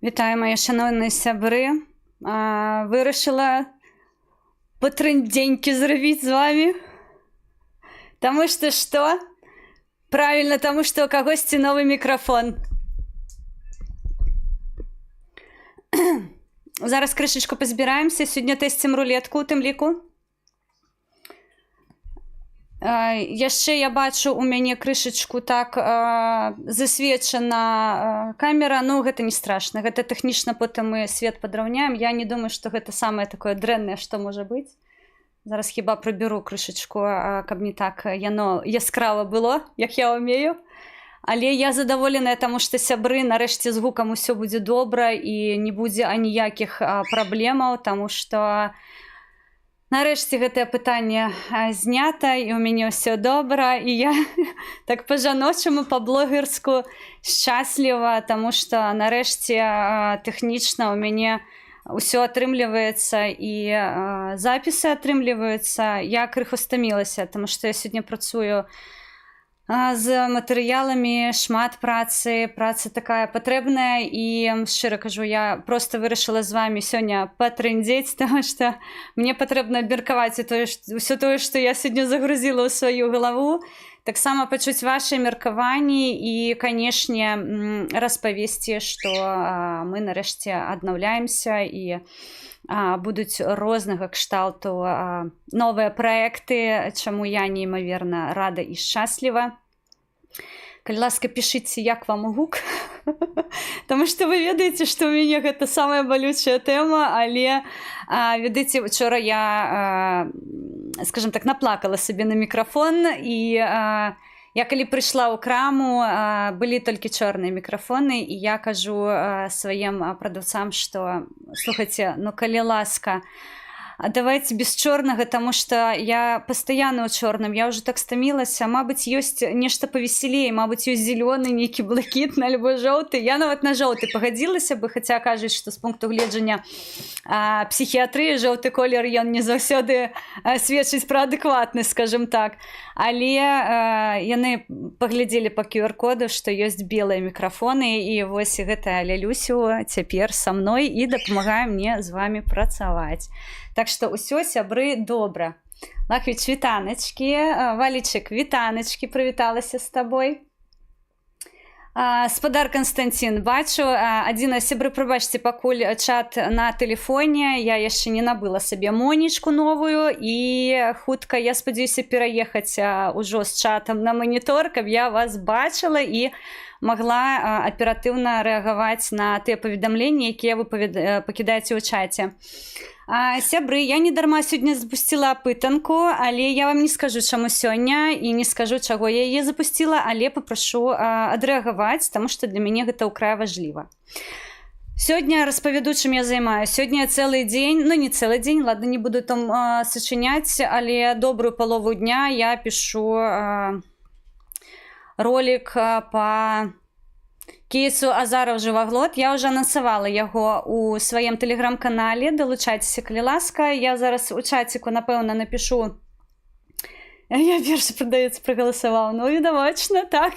Вітаю, мае шаноўныя сябры. Вырашыла патрындзенькі зрабіць з вамі. Таму што што? Правільна, таму што ў кагосьці новы мікрафон. Зараз крышачку пазбіраемся. Сёння тэсцім рулетку ў тым ліку. Яшчэ я бачу, у мяне крышачку так засвечана камера. Ну, гэта не страшна, гэта тэхнічна потым мы свет падраўняем. Я не думаю, што гэта самае такое дрэннае, што можа быць. Зараз хіба прыберу крышачку, каб не так яно яскрава было, як я ўмею. Але я задаволеная, таму што, сябры, нарэшце з гукам усё будзе добра і не будзе аніякіх праблемаў, таму што нарэшце гэтае пытанне знята, і ў мяне ўсё добра, і я так па-жаночаму, па-блогерску шчасліва, таму што нарэшце тэхнічна ў мяне ўсё атрымліваецца і запісы атрымліваюцца. Я крыху стамілася, таму што я сёння працую з матэрыяламі, шмат працы, праца такая патрэбная, і, шчыра кажу, я просто вырашыла з вами сёння патрындзець, таму што мне патрэбна абмеркаваць тое, ўсё тое, што я сёння загрузіла ў сваю галаву, таксама пачуць ваши меркаванні і, канешне, распавесці, што мы нарэшце аднаўляемся і будуць рознага кшталту новыя праекты, чаму я неймаверна рада і шчасліва. Калі ласка, пішыце, як вам гук. Таму што вы ведаеце, што ў мяне гэта самая балючая тэма, але, ведаеце, учора я, скажем так, наплакала сабе на мікрафон, і я калі прыйшла ў краму, былі толькі чорныя мікрафоны, і я кажу сваім прадаўцам, што слухайце, ну, калі ласка, а давайте без чорнага, таму што я пастаянна ў чорным, я уже так стамілася, мабыць, ёсць нешта павесялей, мабыць, ёсць зялёны, нейкі блакітны альбо жоўты. Я нават на жоўты пагадзілася бы, хаця кажуць, што з пункту гледжання псіхіятрыі жоўты колер, ён не заўсёды сведчыць пра адэкватнасць, скажем так. Але яны паглядзелі па QR-коду, што ёсць белыя мікрафоны, і вось гэтая лялюсю цяпер са мной і дапамагае мне з вами працаваць. Так што ўсё, сябры, добра. Лахвіч, вітаначкі, Валічык, вітаначкі, прывіталася з табой. Спадар Канстанцін, бачу, адзіна, сябры, прабачце, пакуль чат на тэлефоне, я яшчэ не набыла сабе монічку новую, і хутка я спадзяюся пераехаць ужо з чатам на манітор, каб я вас бачыла і магла аператыўна рэагаваць на тыя паведамленні, якія вы пакідаеце ў чаце. Сябры, я не дарма сёння запусціла апытанку, але я вам не скажу, чаму сёння, і не скажу, чаго я яе запусціла, але папрашу адрэагаваць, таму што для мяне гэта ўкрай важліва. Сёння распавяду, чым я займаюсь. Сёння цэлы дзень, ну, не цэлы дзень, ладно, не буду там сачыняць, але добрую палову дня я пішу ролик па кейсу Азараў Жываглот. Я уже анансавала яго у сваім тэлеграм-канале. Далучайцеся, калі ласка. Я зараз у чаціку, напэўна, напишу. Я першы прадавец прагаласаваў. Ну, відавочна, так.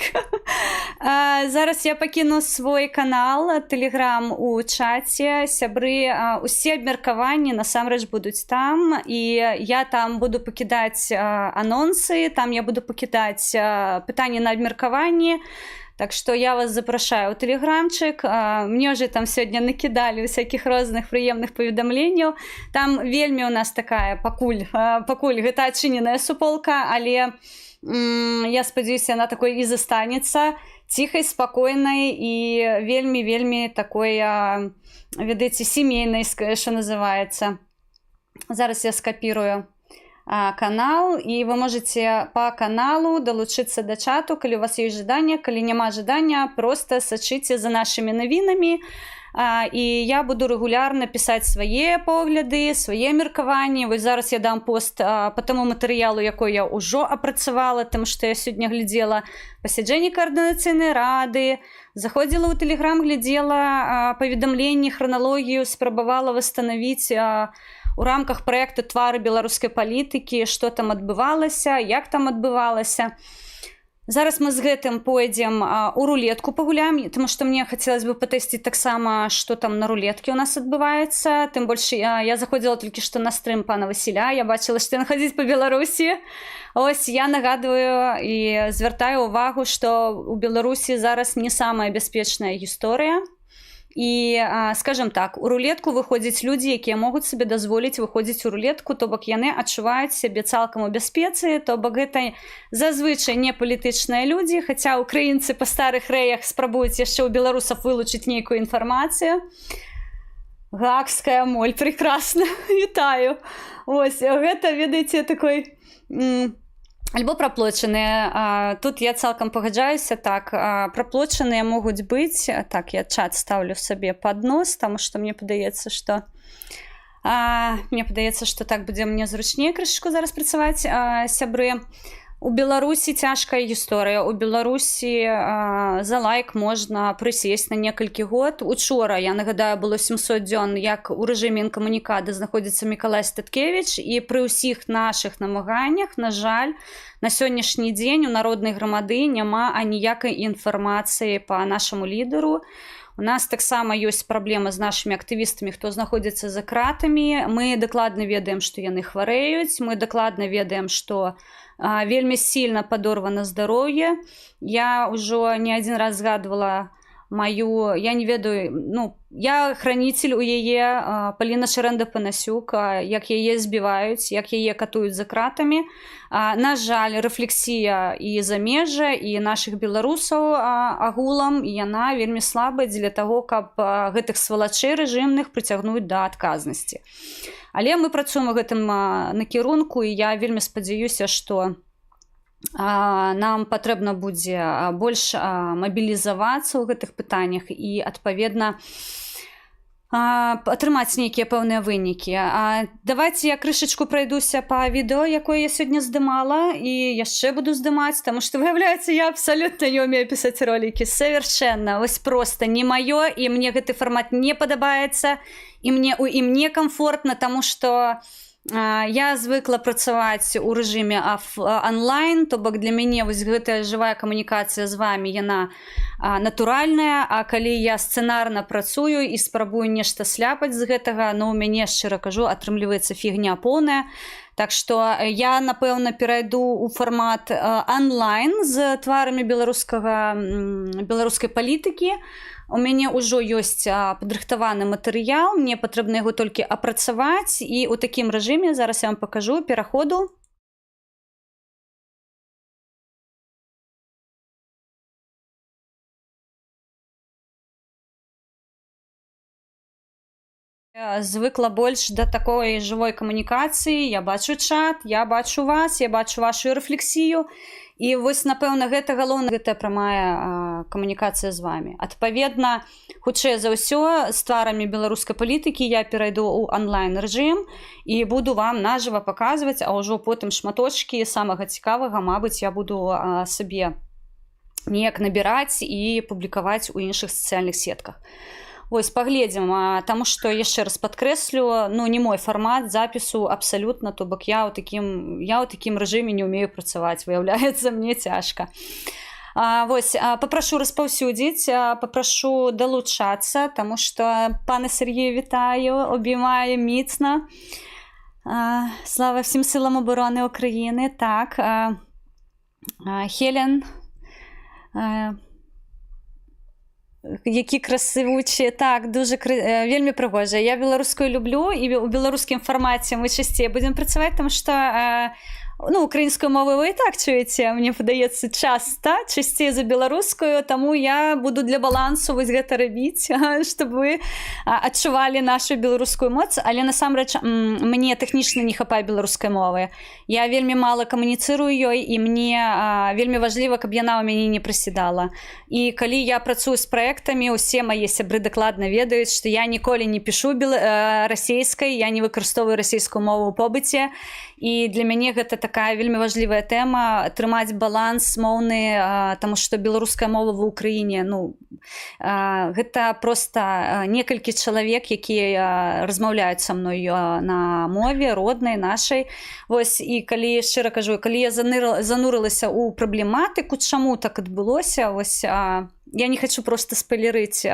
Зараз я пакіну свой канал тэлеграм у чаце. Сябры, усе абмеркаванні насамрэч будуць там, і я там буду пакідаць анонсы, там я буду пакідаць пытанні на абмеркаванні. Так што я вас запрашаю ў тэлеграмчык. Мне уже там сёння накідалі всяких розных прыемных паведамленняў. Там вельмі у нас такая пакуль гэта адчыненая суполка, але я спадзяюся, она такой і застанецца ціхай, спакойнай і вельмі, вельмі такой, ведаеце, сямейнай, что называется. Зараз я скапірую канал, і вы можете по каналу далучыцца да чату, калі у вас ёсць жаданне. Калі няма жадання, просто сачыце за нашымі навінамі, і я буду рэгулярна пісаць свае погляды, свае меркаванні. Вось зараз я дам пост по таму матэрыялу, якой я ўжо апрацавала, там што я сёння глядзела пасяджэнні каардынацыйнай рады, заходзіла ў тэлеграм, глядзела паведамленні, храналогію, спрабавала восстановить у рамках праекта «Твары беларускай палітыкі», што там адбывалася, як там адбывалася. Зараз мы з гэтым пойдзем у рулетку пагуляем, тому что мне хотелось бы патэсціць таксама, что там на рулетке у нас адбываецца. Тым больш я заходзіла толькі што на стрым пана Васіля, я бачыла, што ён хадзіць по Беларусі. Ось я нагадываю і звяртаю увагу, што у Беларусі зараз не самая бяспечная гісторыя. І, скажем так, у рулетку выходзяць людзі, якія могуць сабе дазволіць выходзіць у рулетку, то бок яны адчуваюць сябе цалкам у бяспецы, то бок гэта зазвычай не палітычныя людзі, хаця украінцы па старых рэях спрабуюць яшчэ ў беларусаў вылучыць нейкую інфармацыю. Гаагская моль, прекрасно, вітаю. Ось гэта, ведаеце, такой альбо праплочаныя. Тут я цалкам пагаджаюся, так, праплочаныя могуць быць. Так, я чат ставлю сабе под нос, таму что мне падаецца, что так будзе мне зручней крышачку зараз працаваць. Сябры, у Беларусі цяжкая гісторыя. У Беларусі за лайк можна прысесть на некалькі год. Учора, я нагадаю, было 700 дзён, як у рэжыме інкамунікады знаходзіцца Мікалай Статкевич, і пры ўсіх нашых намаганнях, на жаль, на сённяшні дзень у народнай грамады няма аніякай інфармацыі по нашаму лідару. У нас таксама ёсць праблема з нашымі актывістамі, хто знаходзіцца за кратамі. Мы дакладна ведаем, што яны хварэюць, мы дакладна ведаем, што вельмі сильно падорвана здароўе. Я ўжо не адзін раз згадвала маю, я не ведаю, ну, я хранитель у яе, Паліна Шарэнда Панасюк, як яе збіваюць, як яе катуюць за кратамі. На жаль, рэфлексія і замежжа, і нашых беларусаў агулам, яна вельмі слабая дзеля таго, каб гэтых свалачэй рэжымных прыцягнуць да адказнасці. Але мы працуем у гэтым накірунку, і я вельмі спадзяюся, што нам патрэбна будзе больш мабілізавацца ў гэтых пытаннях і, адпаведна, атрымаць нейкія пэўныя вынікі. Давайте я крышачку пройдуся па відэо, якое я сёння здымала і яшчэ буду здымаць, таму што, выяўляецца, я абсалютна не умею пісаць ролики совершенно. Вось просто не маё, і мне гэты фармат не падабаецца, і мне у ім некамфортна, таму што я звыкла працаваць у рэжыме онлайн, то бок для мяне вось гэтая жывая камунікацыя з вами, яна натуральная. А калі я сцэнарна працую і спрабую нешта сляпаць з гэтага, но у мяне, шчыра кажу, атрымліваецца фігня поўная. Так что я, напэўна, перайду у фармат онлайн з тварамі беларускай палітыкі. У мяне ўжо ёсць падрыхтаваны матэрыял, мне патрэбна яго толькі апрацаваць, і ў такім рэжыме зараз я вам пакажу пераходу. Звыкла больш да такой жывой камунікацыі. Я бачу чат, я бачу вас, я бачу вашу рэфлексію. І вось, напэўна, гэта галоўна, гэтая прамая камунікацыя з вами. Адпаведна, хутчэй за ўсё, з тварамі беларускай палітыкі я перайду ў онлайн рэжым і буду вам нажыва паказваць, а ўжо потым шматочкі самага цікавага, мабыць, я буду сабе неяк набіраць і публікаваць у іншых сацыяльных сетках. Вось пагледзім, таму што, яшчэ раз падкрэслю, ну, не мой фармат запісу абсалютна, то бок я ў такім рэжыме не ўмею працаваць, выяўляецца, мне цяжка. Вось папрашу распаўсюдзіць, папрашу далучацца, таму што, пане Сергею, вітаю, обіймаю міцна. Слава всім силам оборони України. Так, Хелен, які красивучі, так, дуже вельмі прыгожая. Я беларускую люблю, і ў беларускім фармаце мы часцей будзем працаваць, там што ну, украінскую мову вы і так чуеце, мне падаецца, часта, часцей за беларускую, таму я буду для балансу вось гэта рабіць, чтобы вы адчувалі нашу беларускую моц. Але насамрэч мне тэхнічна не хапае беларускай мовы. Я вельмі мала камуніцырую ёй, і мне вельмі важліва, каб яна ў мяне не прыседала. І калі я працую з праектамі, усе мае сябры дакладна ведаюць, што я ніколі не пішу расійскай, я не выкарыстоўваю расійскую мову ў побыце. І для мяне гэта такая вельмі важлівая тэма, трымаць баланс моўны, таму што беларуская мова ва Ўкраіне, ну, гэта проста некалькі чалавек, якія размаўляюць са мной на мове роднай нашай. Вось, і калі шчыра кажу, калі я занурылася ў праблематыку, чаму так адбылося, вось, я не хочу просто спойлерыць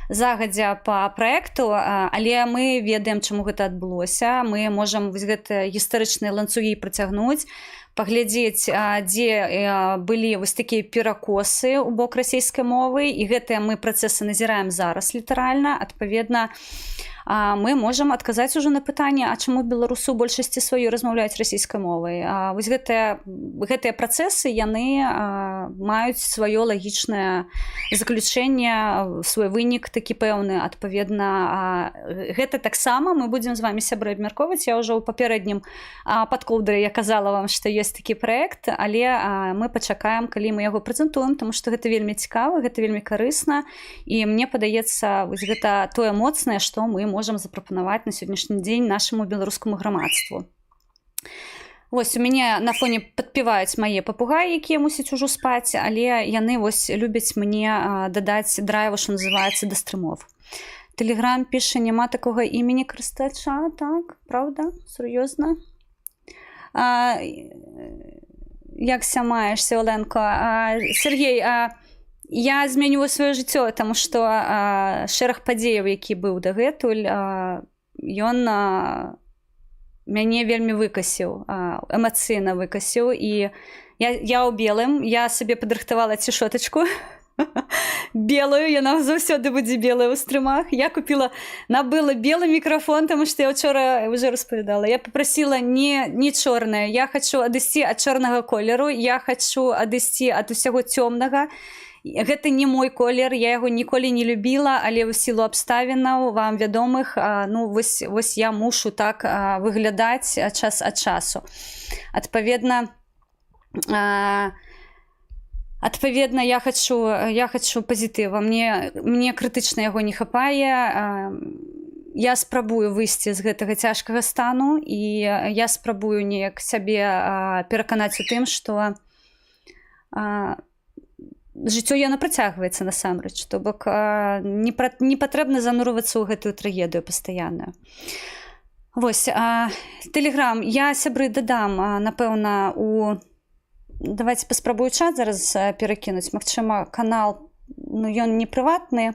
загадзя по праекту, але мы ведаем, чаму гэта адбылося. Мы можам вось гэтыя гістарычныя ланцугі працягнуць, паглядзець, дзе былі вось такія перакосы ў бок расійскай мовы, і гэтыя мы працэсы назіраем зараз літаральна. Адпаведна, мы можам адказаць ужо на пытанне, а чаму беларусы ў большасці сваёй размаўляюць расійскай мовай. Вось гэтыя працэсы, яны маюць сваё лагічнае заключэнне, свой вынік такі пэўны. Адпаведна, гэта таксама мы будзем з вами, сябры, абмяркоўваць. Я ўжо ў папярэднім падкоўдры я казала вам, што ёсць такі праект, але мы пачакаем, калі мы яго прэзентуем, тому што гэта вельмі цікава, гэта вельмі карысна, і мне падаецца, вось гэта тое моцнае, што мы можам запрапанаваць на сённяшні дзень нашаму беларускаму грамадству. Вось у мяне на фоне падпіваюць мае папугаі, якія мусяць ужо спаць, але яны вось любяць мне дадаць драйву, що называецца, да стрымов. Телеграм піша, няма такога імені карыстача, так, правда? Сур'ёзна? Як ся маешся, Оленко? Сергей, я змяню сваё жыццё, таму што шэраг падзеяў, які быў дагэтуль, ён мяне вельмі выкасіў, эмацыйна выкасіў. І я ў белым, я сабе падрыхтавала цішотачку белую, яна заўсёды будзе белая ў стрымах. Я купила, набыла белы мікрафон, тому что я учора уже распавядала, я попросила не чорнае, я хочу адысці ад чорнага колеру, я хочу адысці ад усяго цёмнага. Гэта не мой колер, я яго ніколі не любіла, але ў сілу абставінаў вам вядомых, ну вось я мушу так выглядаць час ад часу. Адпаведна, я хочу пазітыва, мне крытычна яго не хапае. Я спрабую выйсці з гэтага цяжкага стану, і я спрабую неяк сябе пераканаць у тым, што жыццё яно працягваецца насамрэч, то бок не патрэбна занурвацца ў гэтую трагедыю пастаянную. Вось, тэлеграм я, сябры, дадам, напэўна, у давайте паспрабую чат зараз перакінуць. Магчыма, канал, ну, ён не прыватны,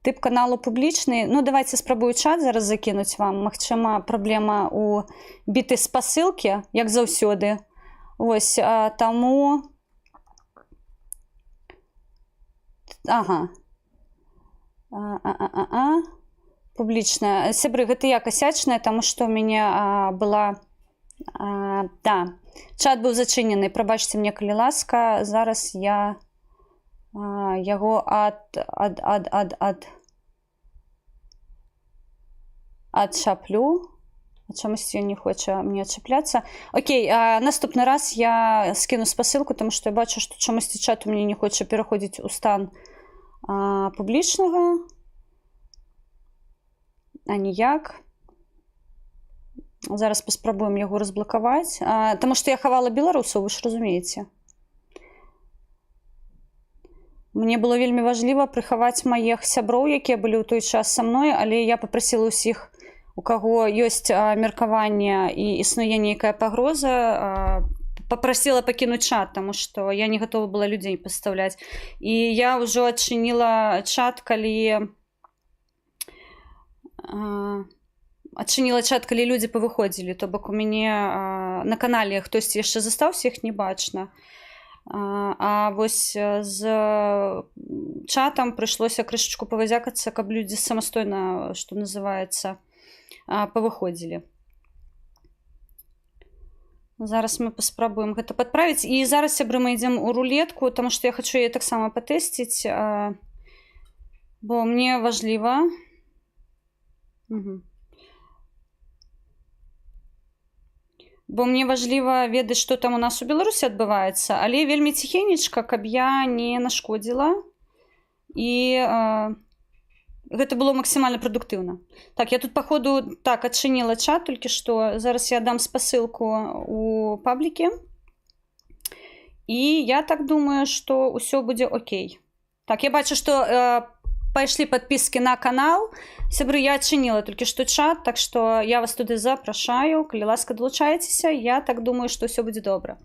тып каналу публічны. Ну, давайте спрабую чат зараз закінуць вам. Магчыма, праблема у біты спасылкі, як заўсёды. Вось, таму, ага. Публічная, сябры, гэта я касячная, таму што у мяне была да, чат быў зачынены, прабачце мне, калі ласка. Зараз я яго ад ад ад ад ад адчаплю. Чамусьці ён не хоча мне адчапляцца. Окей, наступны раз я скіну спасылку, тому што я бачу, што чамусьці чат у мяне не хоча пераходзіць у стан публічнага. А ніяк. Зараз паспрабуем яго разблакаваць. Таму што я хавала беларусаў, вы ж разумееце. Мне было вельмі важліва прыхаваць маіх сяброў, якія былі ў той час са мной, але я папрасіла ўсіх, у каго ёсць меркаванне і існуе нейкая пагроза, папрасіла пакінуць чат, таму што я не гатова была людзей пастаўляць. І я ўжо адчыніла чат, калі людзі павыходзілі, то бок у мяне на канале хтосьці яшчэ застаўся, іх не бачна. А вось з чатам прыйшлося крышачку павазякацца, каб людзі самастойна, што называецца, павыходзілі. Зараз мы паспрабуем гэта падправіць. І зараз, сябры, мы ідзем у рулетку, таму што я хачу яе таксама патэсціць, бо мне важліва. Бо мне важліва ведаць, што там у нас у Беларусі адбываецца, але вельмі ціхенечка, каб я не нашкодзіла. І гэта было максімальна прадуктыўна. Так, я тут походу так адчыніла чат толькі што. Зараз я дам спасылку у пабліке. І я так думаю, што ўсё будзе окей. Так, я бачу, што пайшлі падпіскі на канал. Сябры, я адчыніла толькі што чат, так што я вас туды запрашаю. Калі ласка, далучайцеся. Я так думаю, што ўсё будзе добра.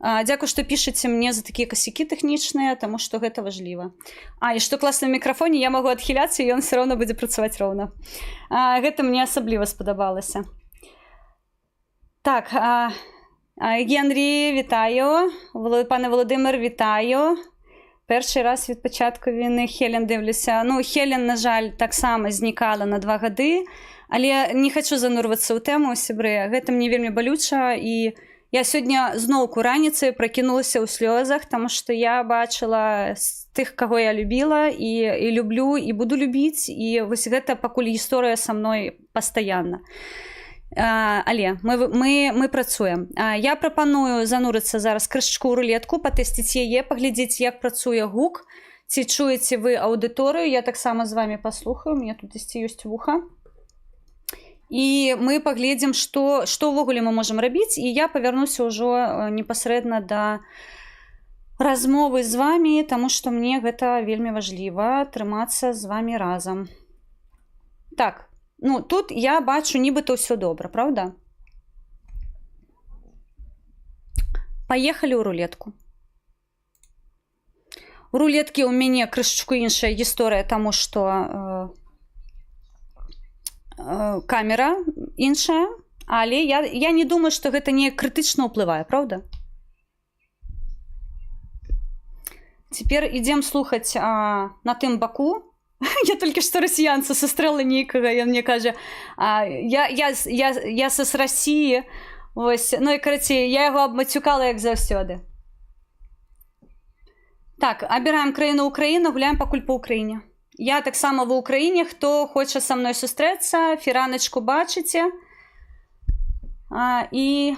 Дзякуй, што пішаце мне за такія касякі тэхнічныя, таму што гэта важліва. І што класна ў мікрафоне, я магу адхіляцца, і ён все роўна будзе працаваць роўна. Гэта мне асабліва спадабалася. Так, Генрі, вітаю. Пане Володимир, вітаю. Перший раз від початку війни Хелен дивлюся. Ну, Хелен, на жаль, таксама знікала на 2 гады, але не хачу занурвацца ў тэму, сябры. Гэта мне вельмі балюча, і я сёння зноўку раніцай пракінулася ў слёзах, таму што я бачыла з тых, каго я любіла і люблю, і буду любіць, і вось гэта пакуль гісторыя са мной пастаянна. Але мы працуем. Я прапаную занурыцца зараз крышачку ў рулетку, патэсціць яе, паглядзець, як працуе гук, ці чуеце вы аўдыторыю. Я таксама з вами паслухаю, у меня тут дзесьці ёсць вуха. І мы паглядзім, што ўвогуле мы можам рабіць, і я павярнуся ўжо непасрэдна да размовы з вамі, таму што мне гэта вельмі важліва, трымацца з вамі разам. Так, ну тут я бачу, нібыта ўсё добра, праўда? Паехалі ў рулетку. У рулеткі ў мяне крышачку іншая гісторыя, таму што камера іншая, але я не думаю, што гэта неяк крытычна ўплывае, праўда? Цяпер ідзем слухаць на тым баку. Я толькі што расіянца сустрэла нейкага, ён мне кажа, я са з Расіі. Вось, ну і карацей, я яго абмацюкала, як заўсёды. Так, абіраем краіну Украіну, гуляем пакуль па Украіне. Я таксама ва Украіне, хто хоча са мной сустрэцца, фіраначку бачыце. І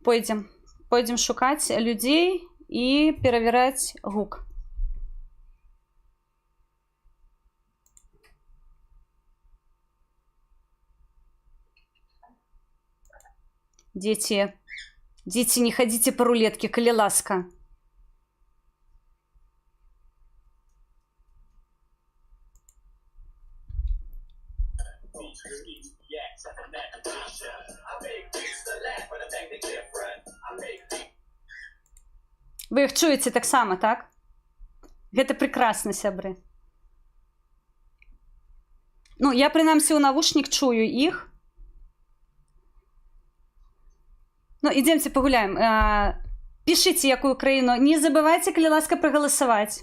пойдзем. Пойдзем шукаць людзей і перавяраць гук. Дзеці, дзеці, не хадзіце па рулетке, калі ласка. Вы іх чуеце таксама, так? Гэта прекрасна, сябры. Ну, я прынамсі ў навушнік чую іх. Ну, ідземце пагуляем. Пішыце, якую краіну. Не забывайце, калі ласка, прагаласаваць.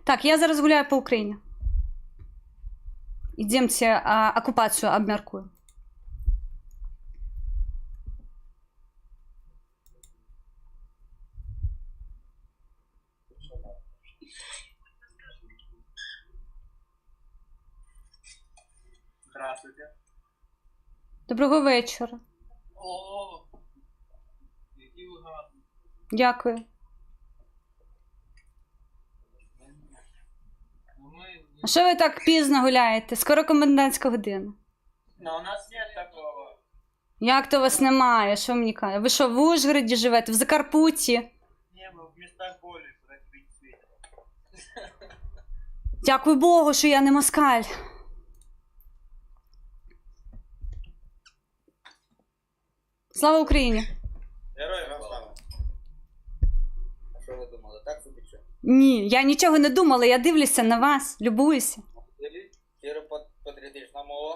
Так, я зараз гуляю па Украіне. Ідземце, акупацыю абмяркуем. Здравствуйте. Доброго вечора. О, які ви гарні. Дякую. А що ви так пізно гуляєте? Скоро комендантська година. Ну, у нас нет такого. Як то вас немає? Що мені кажете? Ви що, в Ужгороді живете? В Закарпутті? Ні, ми в містах болі, куди світить. Дякую Богу, що я не москаль. Слава Україні! Героям слава. А що ви думали, так собі чи? Ні, я нічого не думала, я дивлюся на вас, любуюся. Щиро патріотична мова.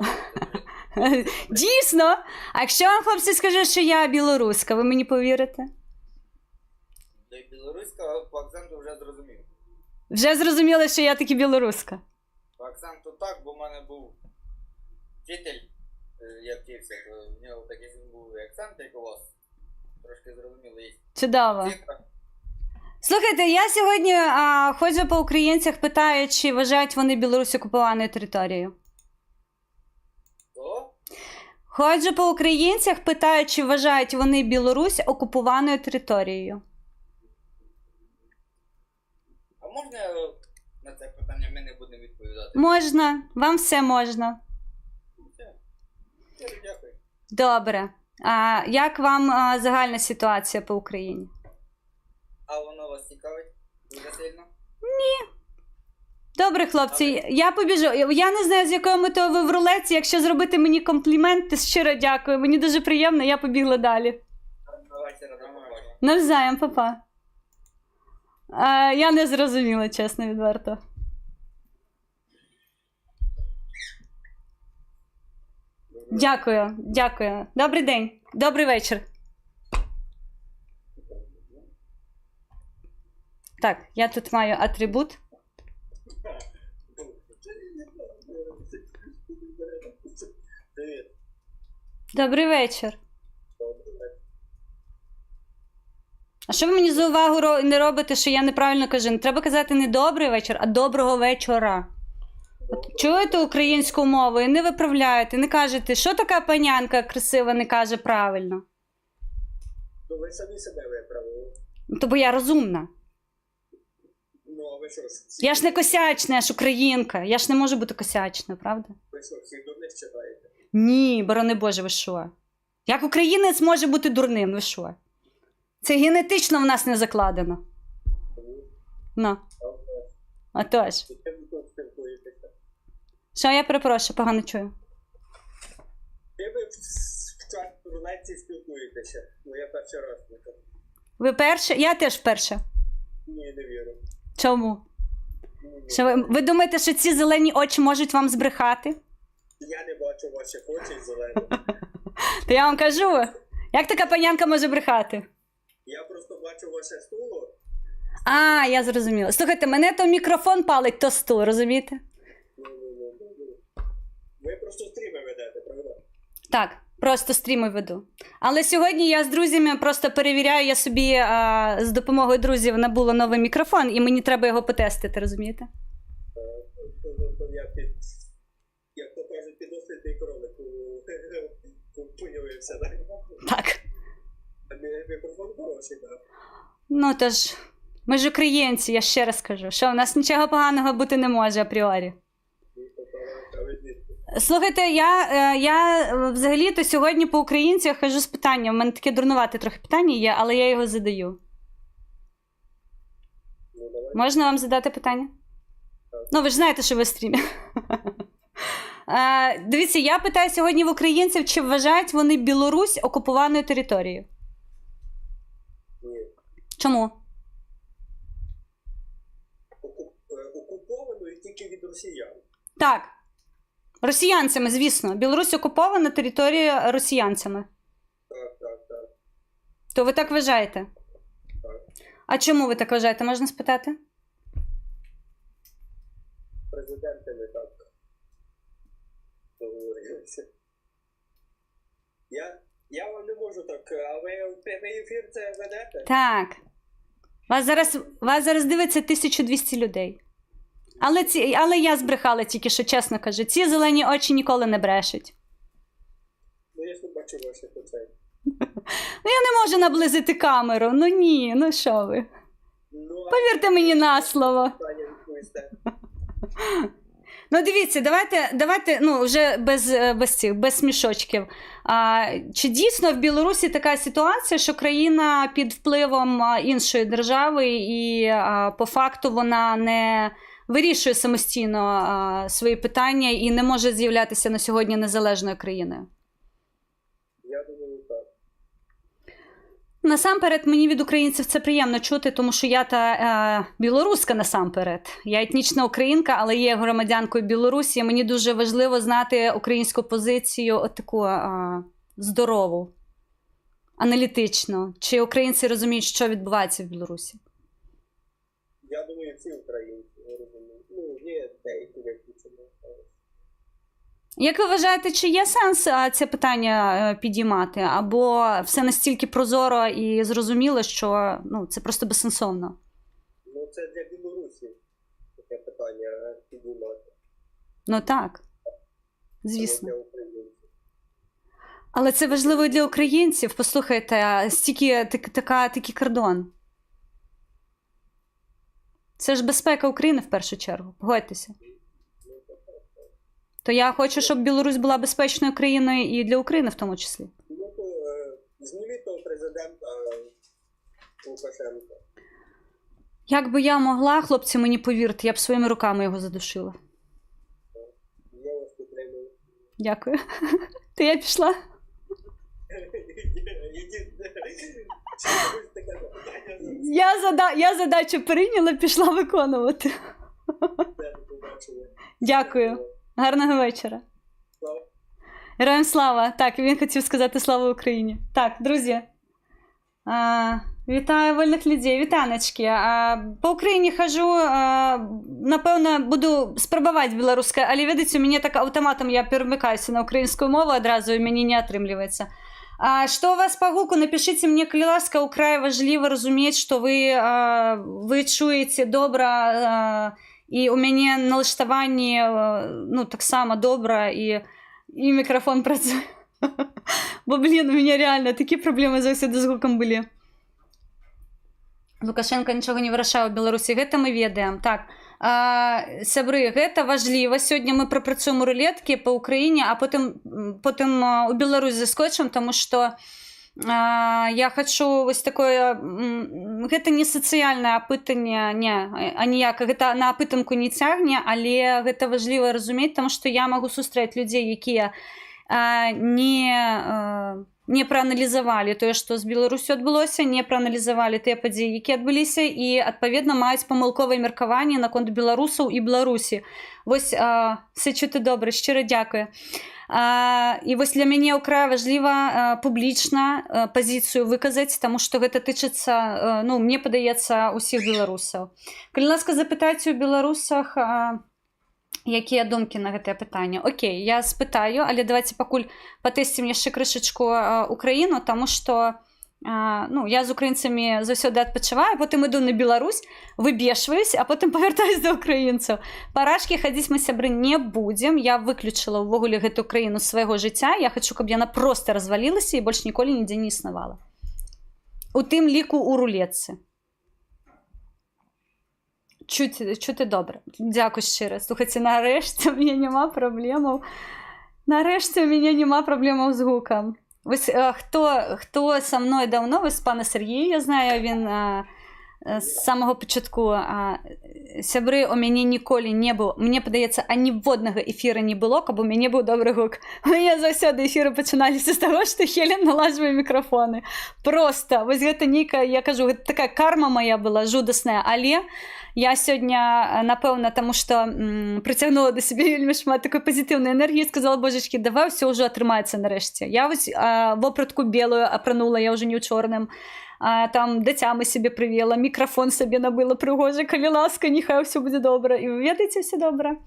Дійсно! А якщо вам, хлопці, скажу, що я білоруска, ви мені повірите? Для білоруська по акценту вже зрозумів. Вже зрозуміли, що я таки білоруска. По акценту так, бо в мене був вчитель, я вчився, то в нього такий був акцент, як у вас. Трошки зрозуміло, є Чудово. цифра. Слухайте, я сьогодні ходжу по українцях, питаю, чи вважають вони Білорусь окупованою територією. То? Ходжу по українцях, питаю, чи вважають вони Білорусь окупованою територією. А можна я не будемо відповідати? Можна, вам все можна. Все. Щиро дякую. Добре. А як вам загальна ситуація по Україні? А воно вас цікавить? Дуже сильно? Добре, хлопці, я побіжу. Я не знаю, з якою метою ви в рулетці. Якщо зробити мені комплімент, то щиро дякую. Мені дуже приємно, я побігла далі. Давайте, рада побачити. Навзаєм, папа. Я не зрозуміла, чесно, відверто. Дякую, дякую. Добрий день, добрий вечір. Так, я тут маю атрибут. Привіт. Добрий вечір. А що ви мені за увагу не робите, що я неправильно кажу? Не треба казати не добрий вечір, а доброго вечора. От чуєте українську мову і не виправляєте, не кажете, що така панянка красива не каже правильно. Ну ви самі себе виправили. Ну, то бо я розумна. Ну а ви що ж? Всі, Я ж не косячна, я ж українка. Я ж не можу бути косячною, правда? Ви що, всіх дурних читаєте? Ні, борони Боже, ви що? Як українець може бути дурним, ви що? Це генетично в нас не закладено. Ну, отож. З ким ви тут спілкуєтеся? Що я перепрошую, погано чую. Ким ви в чат рулетці спілкуєтеся? Ну я перший раз тут. Ви перше? Я теж перша. Ні, не вірю. Чому? Ні, ні. Що ви думаєте, що ці зелені очі можуть вам збрехати? Я не бачу ваших очей зелених. То я вам кажу, як така панянка може брехати? Я просто бачу ваше стуло. А, я зрозуміла. Слухайте, мене то мікрофон палить, то стул, розумієте? Ну. Ви просто стріми ведете, правда? Так, просто стріми веду. Але сьогодні я з друзями просто перевіряю, я собі з допомогою друзів набула новий мікрофон, і мені треба його потестити, розумієте? Тобто я під, як то кажуть, підослідний кролик появився, так? Так. А мікрофон хороший, так. Ну тож, ми ж українці, я ще раз кажу, що в нас нічого поганого бути не може апріорі. Ну, то так, а ви звідки? Слухайте, я взагалі-то сьогодні по українцях хожу з питанням. У мене таке дурнувате трохи питання є, але я його задаю. Ну, давай. Можна вам задати питання? Ну, ви ж знаєте, що ви в стрімі. Дивіться, я питаю сьогодні в українців, чи вважають вони Білорусь окупованою територією? Ні. Чому? Окупованою тільки від росіян. Так. Росіянцями, звісно. Білорусь окупована територія росіянцями. Так. То ви так вважаєте? Так. А чому ви так вважаєте? Можна спитати? Президенти не так договорилися. Я вам не можу так, а ви в прямий ефір це ведете? Так. Вас зараз дивиться 1200 людей. Але я збрехала тільки що, чесно кажу. Ці зелені очі ніколи не брешуть. Ну я ж не бачу ваших очей. Ну я не можу наблизити камеру. Ну ні, ну що ви. Ну, а Повірте мені на слово. питання відповісте. Ну, дивіться, давайте, ну, вже без цих, без смішочків. А, чи дійсно в Білорусі така ситуація, що країна під впливом іншої держави і по факту вона не вирішує самостійно свої питання і не може з'являтися на сьогодні незалежною країною? Я думаю, так. Насамперед, мені від українців це приємно чути, тому що я та білоруска насамперед. Я етнічна українка, але є громадянкою Білорусі. Мені дуже важливо знати українську позицію, от таку здорову, аналітичну. Чи українці розуміють, що відбувається в Білорусі? Я думаю, всі українці розуміють. Ну, є деякі виключення. Як ви вважаєте, чи є сенс це питання підіймати? Або все настільки прозоро і зрозуміло, що ну, це просто безсенсовно? Ну, це для Білорусі таке питання підіймати. Ну так, Це не звісно. для українців. Але це важливо і для українців. Послухайте, стільки такий кордон. Це ж безпека України в першу чергу. Погодьтеся. То я хочу, щоб Білорусь була безпечною країною і для України в тому числі. Ну, то зніміть того президента Лукашенка. Як би я могла, хлопці, мені повірте, я б своїми руками його задушила. Я вас підтримую. Дякую. То я пішла. Ідіть. Чи ви таке запитання Я задачу прийняла, пішла виконувати. за побачили? Дякую. Гарного вечора. Слава. Героям слава! Так, він хотів сказати "Слава Україні". Так, друзі. Вітаю вольних людей, вітаначкі. По Україні хожу, напэўна, буду спрабаваць беларускай, але, ведаеце, у мяне так аўтаматам я перамыкаюся на украінскую мову адразу, і мяне не атрымліваецца. А што у вас па гуку, напішыце мне, калі ласка, украй важліва разумець, што вы чуеце добра, і у мяне налаштаванні, ну, таксама добра, і мікрафон працуе. Бо, блин, у мяне реально такія праблемы заўсёды з гукам былі. Лукашенко нічога не вырашае ў Беларусі, гэта мы ведаем. Так, сябры, гэта важліва. Сёння мы прапрацуем рулеткі па Ўкраіне, а потым у Беларусь заскочым, таму што я хочу вось такое, гэта не сацыяльнае апытанне, не, аніяк гэта на апытанку не цягне, але гэта важліва разумець, таму што я магу сустрэць людзей, якія не прааналізавалі тое, што з Беларусю адбылося, не прааналізавалі тыя падзеі, якія адбыліся, і, адпаведна, маюць памылковае меркаванне наконт беларусаў і Беларусі. Вось, все чути добре, шчыра дзякую. І вось для мяне ўкрай важліва публічна пазіцыю выказаць, таму што гэта тычыцца, ну, мне падаецца, усіх беларусаў. Калі ласка, запытайце ў беларусах, якія думкі на гэтае пытанне. Окей, я спытаю, але давайте пакуль патэсцім яшчэ крышачку Украіну, таму што ну, я з украінцамі заўсёды адпачываю, потым іду на Беларусь, выбешваюсь, а потым павяртаюсь да украінцаў. Па рашкі хадзіць мы, сябры, не будзем. Я выключыла ўвогуле гэту краіну з свайго жыцця. Я хочу, каб яна просто развалілася і больш ніколі нідзе не існавала. У тым ліку у рулетцы. Чути добре. Дзякуй шчыра. Слухайце, нарэшце у мяне няма праблемаў. Нарэшце у мяне няма праблемаў з гукам. Вось хто са мной даўно, вось пана Сергія, я знаю, він з самого пачатку, сябры, у мяне ніколі не быў, мне падаецца, аніводнага эфіра не было, каб у мяне быў добры гук. У мяне заўсёды эфіры пачыналіся з таго, што Хелен налажвае мікрафоны. Просто вось гэта нейкая, я кажу, гэта такая карма моя была жудасная, але я сёння, напэўна, таму што прыцягнула да сябе вельмі шмат такой пазітыўнай энергіі, сказала: "Божачкі, давай ўсё ўжо атрымаецца нарэшце". Я вось вопратку белую апранула, я ўжо не ў чорным, там да цямы сябе прывела, мікрафон сабе набыла прыгожы, калі ласка, няхай ўсё будзе добра. І вы ведаеце, все добра.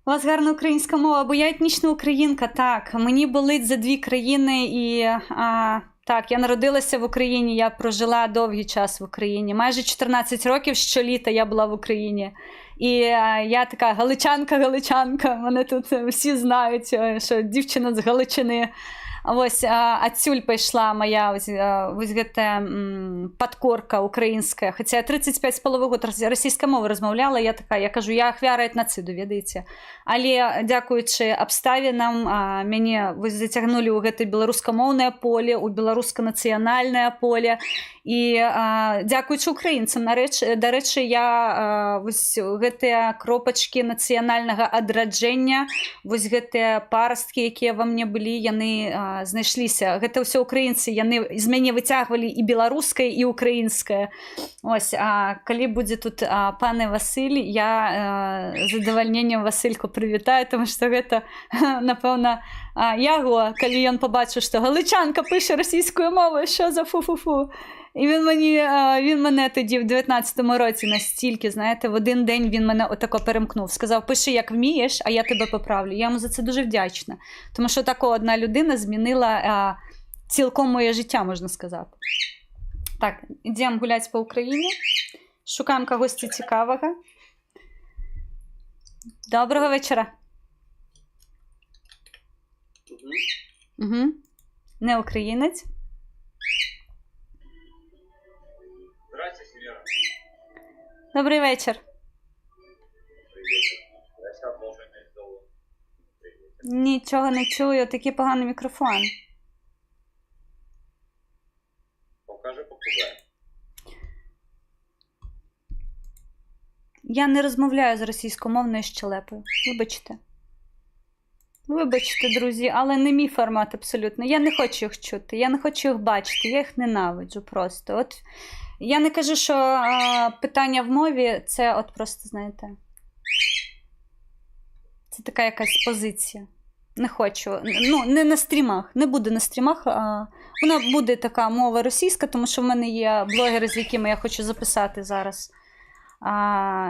У вас гарна українська мова, бо я етнічна українка, так. Мені болить за дві країни і так, я народилася в Україні, я прожила довгий час в Україні. Майже 14 років щоліта я була в Україні. І я така галичанка-галичанка. Мене тут всі знають, що дівчина з Галичини. Вось адсюль пайшла моя вось гэта падкорка украінская. Хаця я 35 з паловы год расійскай мовы размаўляла, я такая, я кажу, я ахвяра этнацыду, ведаеце. Але дзякуючы абставінам мяне вось зацягнулі ў гэта беларускамоўнае поле, у беларуска-нацыянальнае поле. І дзякуючы украінцам, дарэчы, я вось гэтыя кропачкі нацыянальнага адраджэння, вось гэтыя парасткі, якія ва мне былі, яны знайшліся. Гэта ўсё украінцы, яны з мяне выцягвалі і беларускае, і украінскае. Ось, калі будзе тут пане Васыль, я з задавальненнем Васильку прывітаю, тому што гэта, напэўна, яго, калі ён пабачыў, што галичанка піше російською мовою, що за фу-фу-фу. І він мене тоді в 19-му році настільки, знаєте, в один день він мене отако перемкнув. Сказав: "Пиши, як вмієш, а я тебе поправлю". Я йому за це дуже вдячна. Тому що така одна людина змінила цілком моє життя, можна сказати. Так, ідемо гуляти по Україні. Шукаємо когось цікавого. Доброго вечора. Угу. Не українець. Здравствуйте, Вера. Добрий вечір. Я должен иметь доллар. Нічого не чую, такий поганий мікрофон. Покажи попугая. Я не розмовляю з російськомовною щелепою. Вибачте. Вибачте, друзі, але не мій формат абсолютно. Я не хочу їх чути, я не хочу їх бачити, я їх ненавиджу просто. От я не кажу, що питання в мові — це от просто, знаєте, це така якась позиція. Не хочу. Ну, не на стрімах. Не буде на стрімах. Вона буде така мова російська, тому що в мене є блогери, з якими я хочу записати зараз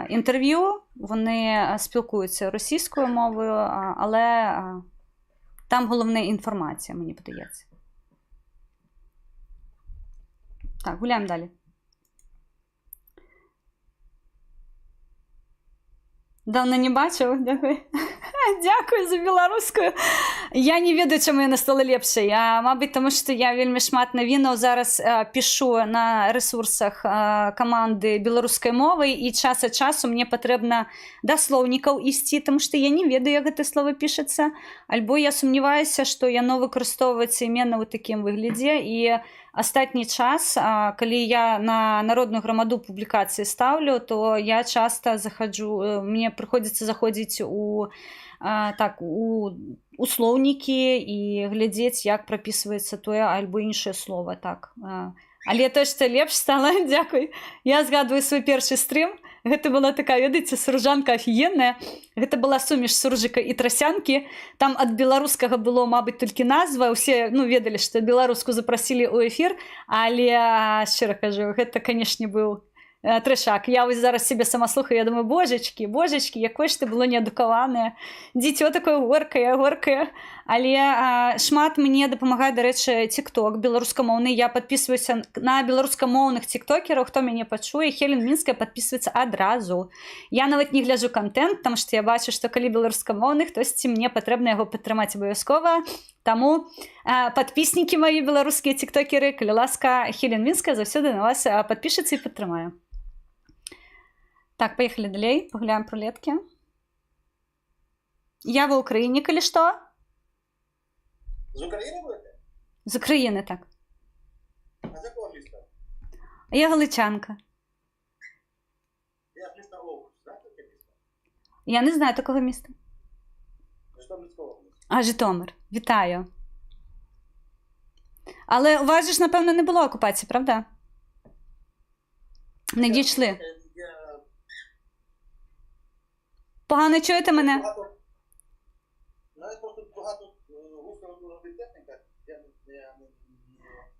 інтерв'ю. Вони спілкуються російською мовою, але там головне інформація, мені подається. Так, гуляємо далі. Давно не бачив. Дякую. Дякую за беларускую. Я не ведаю, чаму яна стала лепшай. Мабыць, таму што я вельмі шмат навінаў зараз пішу на рэсурсах каманды беларускай мовы, і час ад часу мне патрэбна да слоўнікаў ісці, таму што я не ведаю, як гэта слова пішацца, альбо я сумняваюся, што яно выкарыстоўваецца именно ў такім выглядзе. І астатні час, калі я на Народную грамаду публікацыі стаўлю, то я часта захаджу, мне прыходзіцца заходзіць у так у слоўнікі і глядзець, як прапісваецца тое альбо іншае слово. Так, але то, што лепш стала, дзякуй. Я згадваю свой першы стрым. Гэта была такая, ведаеце, суржанка афігенная. Гэта была сумеш суржыка і трасянкі. Там ад беларускага было, мабыць, толькі назва. Усе, ну, ведалі, што беларуску запрасілі ў эфір, але шчыра кажу, гэта, канешне, быў трэшак. Я вось зараз себе сама слухаю, я думаю: «Божачкі, божачкі, якое ж ты было неадукаванае дзіцё, такое горкае, горкае». Але шмат мне дапамагае, дарэчы, тикток беларускамоўны. Я подписываюся на беларускамоўных тиктокераў. Хто мяне пачуе, Хелен Мінская подписывается адразу. Я нават не гляджу контент, там што я бачу, што калі беларускамоўны хтосьці, мне патрэбна яго падтрымаць абавязкова. Таму падпіснікі мае, беларускія тиктокеры, калі ласка, Хелен Мінская заўсёды на вас падпішацца і падтрымаю. Так, поехали далей, пагуляем про рулеткі. Я ва Украіне, калі што. З України будете? З України, так. А з якого міста? Я галичанка. Я з міста Овруч. Знаєте таке місто? Я не знаю такого міста. Житомирська область. А, Житомир. Вітаю. Але у вас же ж, напевно, не було окупації, правда? Не дійшли. Я Погано чуєте мене? багато. Мене просто багато густо робить техніка. Я не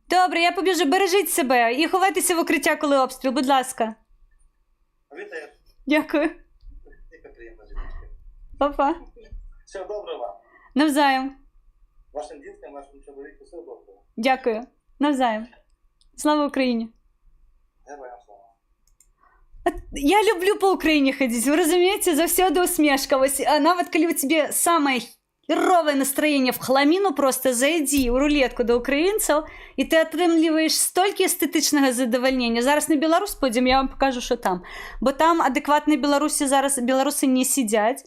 Добре, я побіжу. Бережіть себе і ховайтеся в укриття, коли обстріл, будь ласка. А ви теж. Дякую. Яка приємна жіночка. Па-па. Всього доброго вам. Навзаєм. Вашим діткам, вашому чоловіку, всього доброго. Дякую. Навзаєм. Слава Україні! Героям слава. Я люблю по Украине ходить, вы разумееце, заўсёды усмешка. Вось, нават калі у тебе самое херовое настроение, в хламіну, просто зайдзі ў рулетку да украінцаў, і ты атрымліваеш столькі эстэтычнага задавальнення. Зараз на Беларусь пойдзем, я вам покажу, що там. Бо там адэкватнай Беларусі зараз беларусы не сидзяць.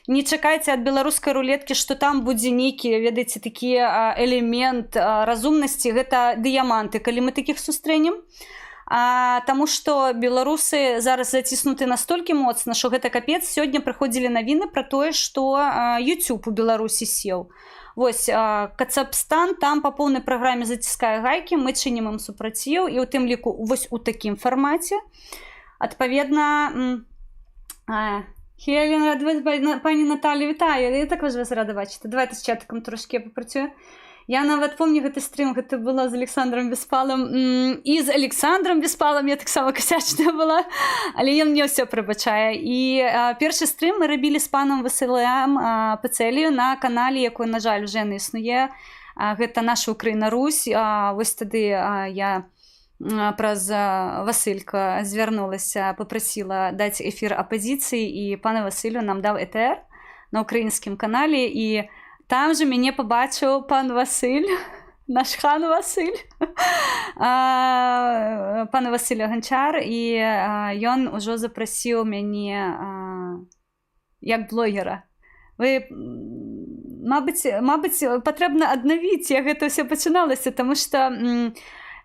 Не чакайце ад беларускай рулеткі, што там будзе нейкі, ведаеце, такі элемент разумнасці. Гэта дыяманты, калі мы такіх сустрэнем. Таму што беларусы зараз заціснуты настолькі моцна, що гэта капец. Сёння прыходзілі навіны пра тое, што YouTube у Беларусі сеў. Вось Кацапстан там па поўнай праграме заціскае гайкі, мы чынім ім супраціў, і ў тым ліку вось у такім фармаце. Адпаведна, Хелен, рада вас, пані Наталі, вітаю. Я також вас рада бачити. Давайте з чатиком трошки я попрацюю. Я нават помню гэты стрым, гэта было з Александром Беспалам. І з Александром Беспалам я таксама касячная была, але ён мне ўсё прабачае. І першы стрым мы рабілі з панам Василем Пацелію на канале, якой, на жаль, уже не існуе. Гэта «Наша Украіна Русь». Вось тады я праз Василька звярнулася, попросила даць эфір апазіцыі, і пана Василю нам даў ЭТР на украінскім канале, і там же мяне пабачыў пан Василь. Наш хан Василь. Пан Василь Ганчар, і ён ужо запрасіў мяне як блогера. Вы, мабыць, патрэбна аднавіць, як гэта ўсё пачыналася, таму што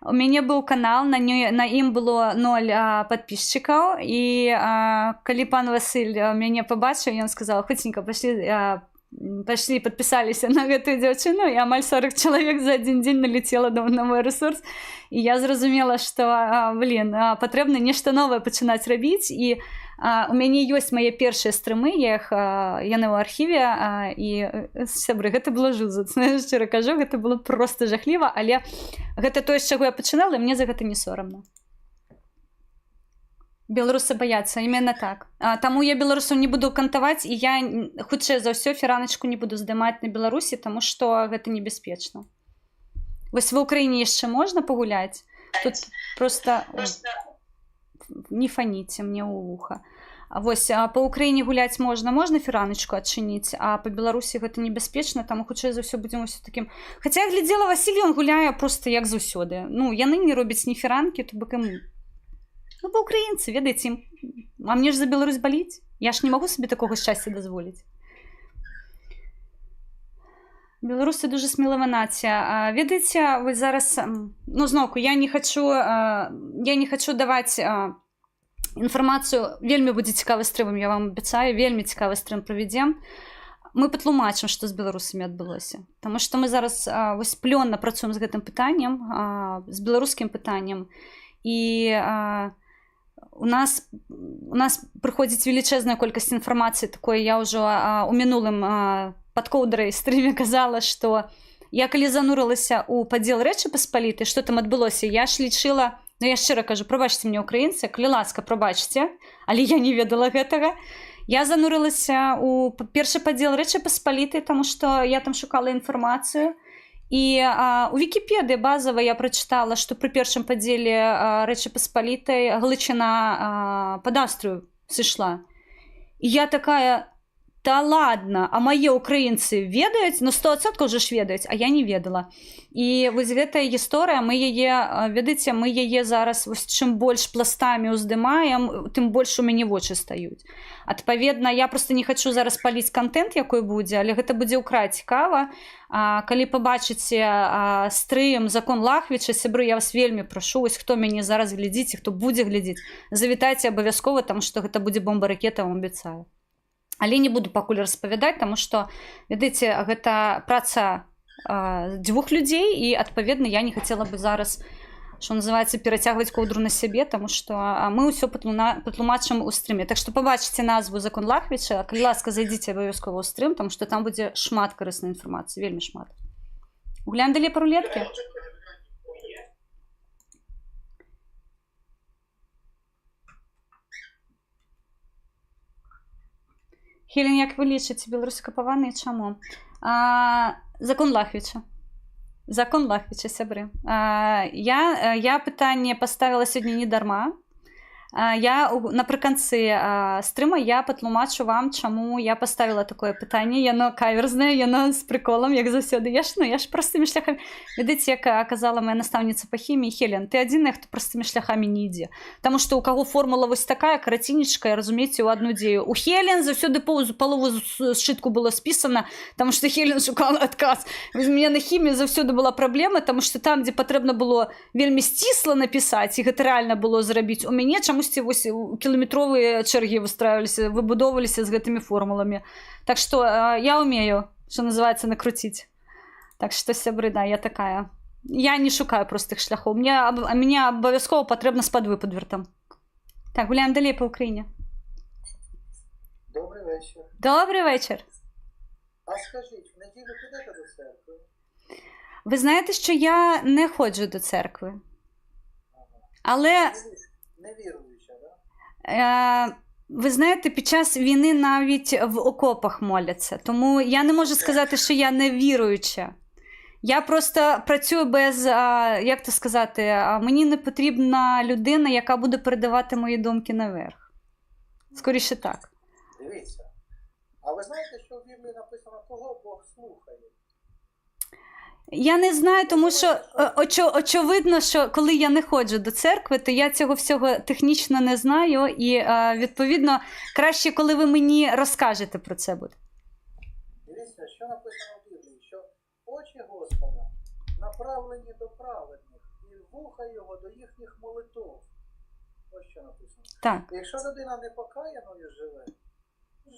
у мяне быў канал, на ім было 0 падпісчыкаў, і калі пан Василь мяне пабачыў, ён сказаў: хуценька пайшлі падпісаліся на гэтую дзяўчыну, і амаль 40 чалавек за адзін дзень налетела на мой рэсурс. І я зразумела, што, блин, патрэбна нешта новае пачынаць рабіць, і у мяне ёсць мае першыя стрымы, яны ў архіве, і, сябры, гэта было жудасна, шчыра кажу, гэта было просто жахліва, але гэта тое, з чаго я пачынала, і мне за гэта не сорамна. Беларусы баяцца, именно так. Таму я беларусаў не буду кантаваць, і я, хутчэй за ўсё, фіраначку не буду здымаць на Беларусі, таму што гэта небяспечна. Вось в Украіне яшчэ можна пагуляць, тут просто не фаніце мне ў вуха. Вось, па Украіне гуляць можна фіраначку адчыніць, а па Беларусі гэта небяспечна, таму хутчэй за ўсё будзем усё такім. Хаця я глядзела, Васіль, ён гуляе просто як заўсёды. Ну, яны не робяць ні фіранкі, то бок ім... Ну, бо украінцы, ведаеце, ім... А мне ж за Беларусь баліць. Я ж не магу сабе такога шчасця дазволіць. Беларусы дужа смелая нацыя. Ведаеце, вы зараз... Ну, зноўку, я не хочу даваць інфармацыю. Вельмі будзе цікавы стрым, я вам абяцаю, вельмі цікавы стрым правядзем. Мы патлумачым, што з беларусамі адбылося. Таму што мы зараз вось плённа працуем з гэтым пытаннем, з беларускім пытаннем. І у нас прыходзіць велічэзная колькасць інфармацыі такой. Я ўжо у мінулым пад коўдрай стрыме казала, што я калі занурылася ў падзел Рэчы Паспалітай, што там адбылося, я ж лічыла, ну я шчыра кажу, прабачце мне, украінцы, калі ласка, прабачце, але я не ведала гэтага. Я занурылася ў першы падзел Рэчы Паспалітай, таму што я там шукала інфармацыю. І у Вікіпедыі базава я прачытала, што пры першым падзеле Рэчы Паспалітай Галічына пад Аўстрыю сышла. І я такая: та ладно, а мае украінцы ведаюць? Ну 100% же ж ведаюць, а я не ведала. І вось гэтая гісторыя, мы яе, ведаеце, мы яе зараз вось чым больш пластамі ўздымаем, тым больш у мяне вочы стаюць. Адпаведна, я просто не хачу зараз паліць кантэнт, якой будзе, але гэта будзе ўкрай цікава. Калі пабачыце стрым «Закон Лахвіча», сябры, я вас вельмі прашу, вось хто мяне зараз глядзіць, хто будзе глядзець, завітайце абавязкова, таму што гэта будзе бомба-ракета, вам абяцаю. Але не буду пакуль распавядаць, таму што, ведаеце, гэта праца дзвюх людзей, і, адпаведна, я не хацела бы зараз, што называецца, перацягваць коўдру на сябе, таму што мы ўсё патлумачым у стрыме. Так што пабачыце назву «Закон Лахвіча», калі ласка, зайдзіце абавязкова ў стрым, таму што там будзе шмат карыснай інфармацыі, вельмі шмат. Гуляем далей па рулеткі? Хелен, як вы лічыце, беларусы капаваныя, чаму? Закон Лахвіча. Закон Лахвіча, сябры. Я пытанне паставіла сёння не дарма. Я напрыканцы стрыма я патлумачу вам, чаму я паставіла такое пытанне. Яно каверзнае, яно з прыколам, як заўсёды. Я ж простымі шляхамі. Ведаеце, як казала моя настаўніца па хіміі: Хелен, ты адзіная, хто простымі шляхамі не ідзе. Таму што ў каго формула вось такая, карацінечка, разумееце, ў адну дзею. У Хелен заўсёды палову сшытку было спісана, таму што Хелен шукала адказ. У мяне на хіміі заўсёды была праблема, таму што там, дзе патрэбна было вельмі сцісла напісаць, і гэта рэальна было зрабіць, у мяне чамусьці вось кіламетровыя чэргі выстраиваліся, выбудоўваліся з гэтымі формуламі. Так што я умею, што называецца, накруціць. Так што, сябры, да, я такая. Я не шукаю простых шляхоў. Мне абавязкова патрэбна з падвыпадвертам. Так, гуляем далей па Украіне. Добрый вечір. Добрый вечір. А скажіть, в неділю підете до церкви? Ви знаєте, що я не ходжу до церкви. Але... Не віруюча, да? Ви знаєте, під час війни навіть в окопах моляться. Тому я не можу сказати, що я не віруюча. Я просто працюю без, як то сказати, мені не потрібна людина, яка буде передавати мої думки наверх. Скоріше так. Дивіться, а ви знаєте, що в Біблії написано, кого Бог слухає? Я не знаю, тому що очевидно, що коли я не ходжу до церкви, то я цього всього технічно не знаю, і відповідно краще, коли ви мені розкажете про це буде. Дивіться, що написано в Біблії, що очі Господа направлені до праведних, і вуха його до їхніх молитов. Ось що написано. Так. Якщо людина не покаяною живе,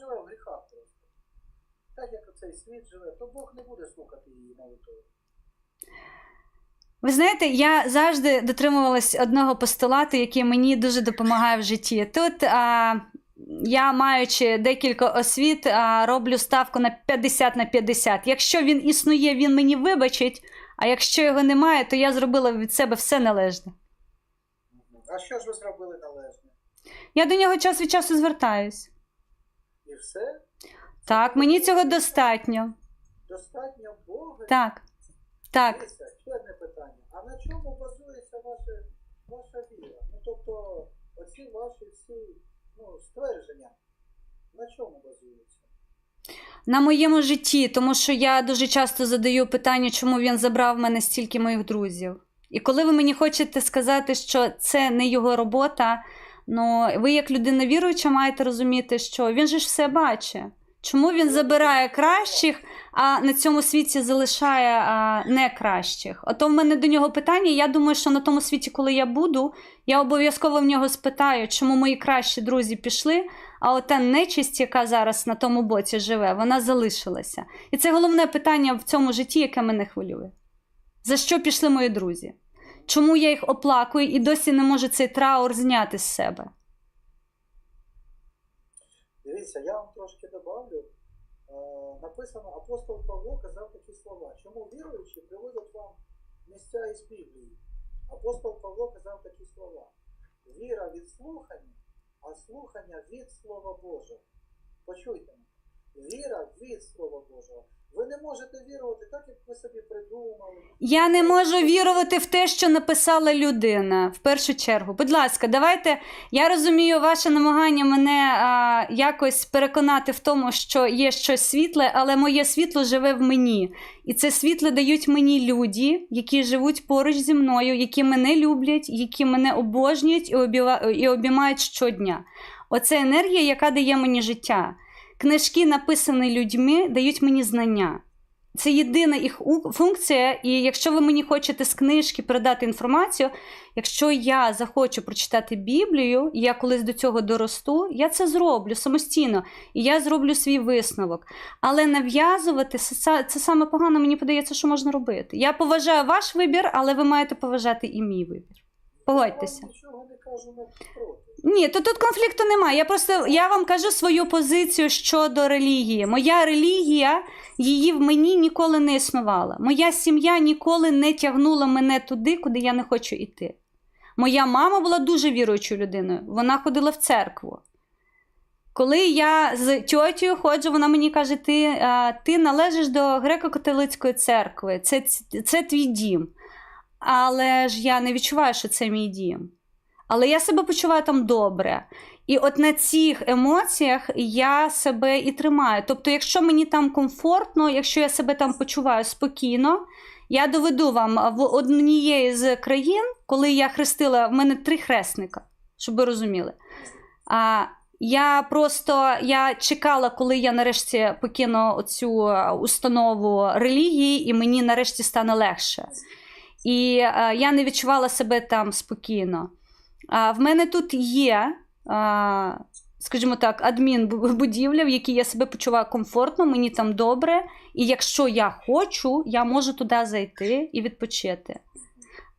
живе в гріхах просто. Так як цей світ живе, то Бог не буде слухати її молитов. Ви знаєте, я завжди дотримувалась одного постулату, який мені дуже допомагає в житті. Тут я, маючи декілька освіт, роблю ставку на 50 на 50. Якщо він існує, він мені вибачить, а якщо його немає, то я зробила від себе все належне. А що ж ви зробили належне? Я до нього час від часу звертаюсь. І все? Так, мені цього достатньо. Достатньо Бога? Так. Так. Дивіться, ще одне питання. А на чому базується ваша віра? Ну, тобто, оці ваші всі, ну, ствердження, на чому базуються? На моєму житті, тому що я дуже часто задаю питання, чому він забрав в мене стільки моїх друзів. І коли ви мені хочете сказати, що це не його робота, ну ви як людина віруюча маєте розуміти, що він же ж все бачить. Чому він забирає кращих, а на цьому світі залишає не кращих? Ото в мене до нього питання. Я думаю, що на тому світі, коли я буду, я обов'язково в нього спитаю, чому мої кращі друзі пішли, а ота нечисть, яка зараз на тому боці живе, вона залишилася. І це головне питання в цьому житті, яке мене хвилює. За що пішли мої друзі? Чому я їх оплакую і досі не можу цей траур зняти з себе? Дивіться, я вам трошки добавлю. Написано, апостол Павло казав такі слова. Чому віруючі приводять вам місця із Біблії? Апостол Павло казав такі слова. Віра від слухання, а слухання від Слова Божого. Почуйте мене. Віра від Слова Божого. Ви не можете вірувати так, як ви собі придумали. Я не можу вірувати в те, що написала людина, в першу чергу. Будь ласка, давайте. Я розумію ваше намагання мене якось переконати в тому, що є щось світле, але моє світло живе в мені. І це світло дають мені люди, які живуть поруч зі мною, які мене люблять, які мене обожнюють і обіймають щодня. Оце енергія, яка дає мені життя. Книжки, написані людьми, дають мені знання. Це єдина їх функція, і якщо ви мені хочете з книжки передати інформацію, якщо я захочу прочитати Біблію, і я колись до цього доросту, я це зроблю самостійно, і я зроблю свій висновок. Але нав'язувати це саме погано, мені подається, що можна робити. Я поважаю ваш вибір, але ви маєте поважати і мій вибір. Погодьтеся. Я вам нічого не кажу напроти. Ні, то тут конфлікту немає. Я просто я вам кажу свою позицію щодо релігії. Моя релігія, її в мені ніколи не існувала. Моя сім'я ніколи не тягнула мене туди, куди я не хочу йти. Моя мама була дуже віруючою людиною. Вона ходила в церкву. Коли я з тьотєю ходжу, вона мені каже: ти належиш до греко-католицької церкви, це твій дім. Але ж я не відчуваю, що це мій дім. Але я себе почуваю там добре. І от на цих емоціях я себе і тримаю. Тобто, якщо мені там комфортно, якщо я себе там почуваю спокійно, я доведу вам, в однієї з країн, коли я хрестила, в мене 3 хресника, щоб ви розуміли. Я просто я чекала, коли я нарешті покину оцю установу релігії, і мені нарешті стане легше. І я не відчувала себе там спокійно. В мене тут є, скажімо так, адмінбудівля, в якій я себе почуваю комфортно, мені там добре. І якщо я хочу, я можу туди зайти і відпочити.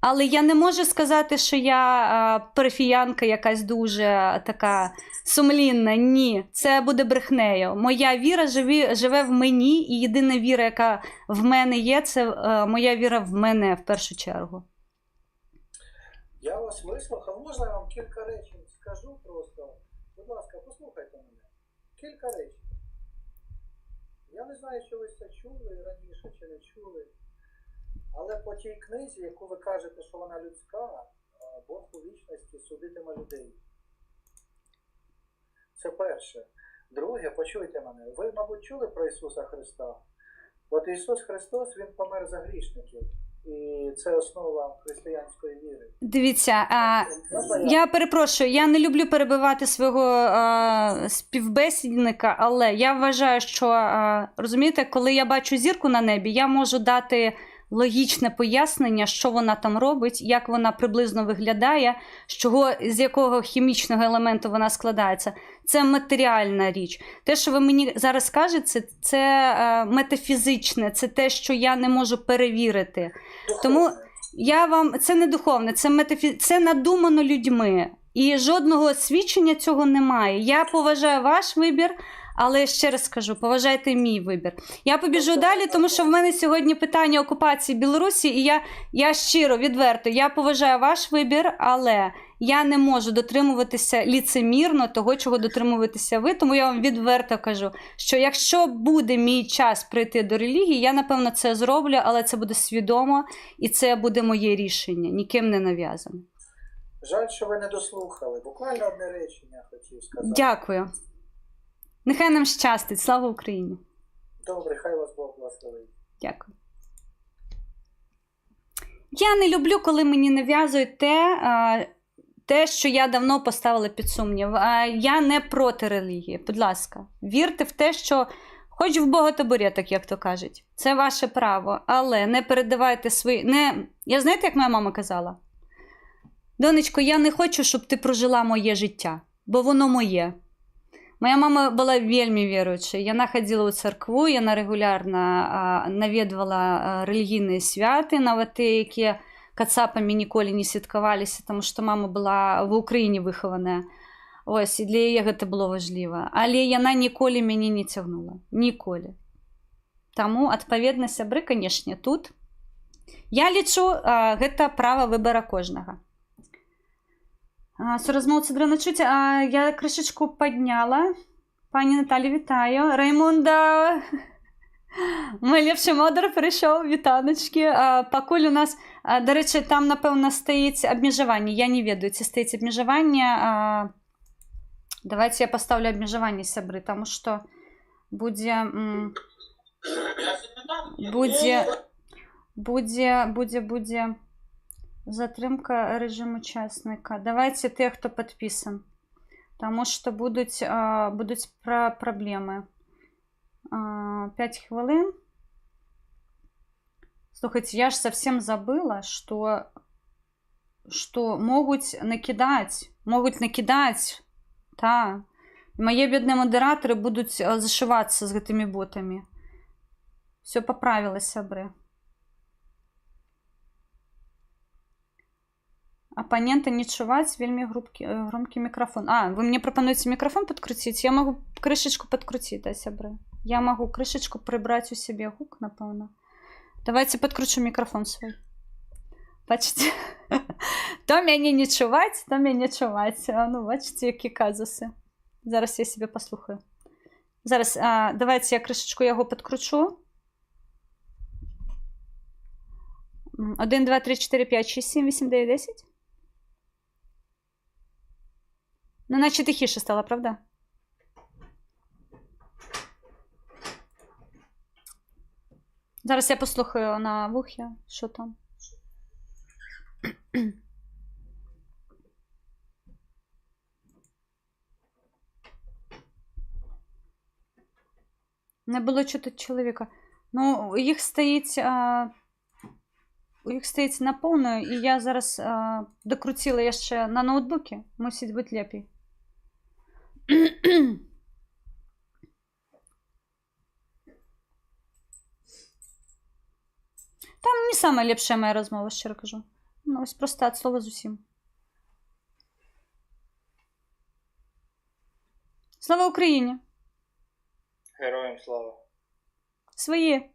Але я не можу сказати, що я парафіянка якась дуже така сумлінна. Ні, це буде брехнею. Моя віра живе в мені, і єдина віра, яка в мене є, це моя віра в мене в першу чергу. Я вас вислухав. Можна я вам кілька речень скажу просто? Будь ласка, послухайте мене. Кілька речень. Я не знаю, що ви це чули раніше чи не чули. Але по тій книзі, яку ви кажете, що вона людська, Бог у вічності судитиме людей. Це перше. Друге, почуйте мене. Ви, мабуть, чули про Ісуса Христа? От Ісус Христос, Він помер за грішників. І це основа християнської віри. Дивіться, Можна я? я перепрошую, я не люблю перебивати свого співбесідника, але я вважаю, що, розумієте, коли я бачу зірку на небі, я можу дати логічне пояснення, що вона там робить, як вона приблизно виглядає, з чого, з якого хімічного елементу вона складається. Це матеріальна річ. Те, що ви мені зараз кажете, це метафізичне, це те, що я не можу перевірити. Тому Духовне. я вам, це не духовне, це це надумано людьми. І жодного свідчення цього немає. Я поважаю ваш вибір, але ще раз скажу, поважайте мій вибір. Я побіжу далі, тому що в мене сьогодні питання окупації Білорусі, і я щиро, відверто, я поважаю ваш вибір, але я не можу дотримуватися ліцемірно того, чого дотримуватися ви. Тому я вам відверто кажу, що якщо буде мій час прийти до релігії, я, напевно, це зроблю, але це буде свідомо, і це буде моє рішення, ніким не нав'язане. Жаль, що ви не дослухали. Буквально одне речення хотів сказати. Дякую. Нехай нам щастить. Слава Україні. Добре, хай вас Бог благословить. Дякую. Я не люблю, коли мені нав'язують те, що я давно поставила під сумнів. Я не проти релігії. Будь ласка, вірте в те, що хоч в Бога табуреток, як то кажуть. Це ваше право, але не передавайте свої... Не... Я знаєте, як моя мама казала? Донечко, я не хочу, щоб ти прожила моє життя, бо воно моє. Моя мама була вельмі веруючая. Яна хадзіла ў царкву, яна рэгулярна наведвала рэлігійныя святы, нават тыя, якія кацапамі ніколі не святкаваліся, таму што мама была в Украіне выхаваная. Ось, і для яе гэта было важліва. Але яна ніколі мяне не цягнула. Ніколі. Таму, адпаведна, сябры, канешне, тут. Я лічу, гэта права выбара кожнага. Суразмоўцы дрэнна чуць. Я крышачку падняла. Пані Наталі, вітаю. Раймонда, мой лепшы модар прыйшоў, вітаначкі. Пакуль у нас, дарэчы, там, напэўна, стаіць абмежаванне. Я не ведаю, ці стаіць абмежаванне. Давайте я пастаўлю абмежаванне, сябры, таму што будзе, будзе, будзе, будзе, будзе затрымка рэжым учасника. Давайте тых, хто падпісан. Таму што будуць праблемы. 5 хвилин. Слухайте, я ж совсем забыла, что могут накидать. Могут накидать. Та. Мои бедные модераторы будут зашиваться с гэтымі ботами. Все поправилось, сябры. Оппонента не чуваць, вельмі громкі мікрафон. Вы мне прапануеце мікрафон падкруціць? Я магу крышачку падкруціць, да, сябры? Я магу крышачку прыбраць у сябе гук, напэўна. Давайте падкручу мікрафон свой. Бачыце? То мяне не чуваць, то мяне чуваць. Ну, бачыце, які казусы. Зараз я сябе паслухаю. Зараз, давайте я крышачку яго падкручу. 1, 2, 3, 4, 5, 6, 7, 8, 9, 10. Ну, наче тихіше стало, правда? Зараз я послухаю на вухі, що там. Не було чути чоловіка. Ну, їх стоїть... їх стоїть на повну, і я зараз докрутила яшчэ на ноутбуке. Мусіць быць лепей. Там не самая лепшая моя размова, шчыра кажу. Ну, ось просто ад слова зусім. Слава Україні! Героям слава! Свої!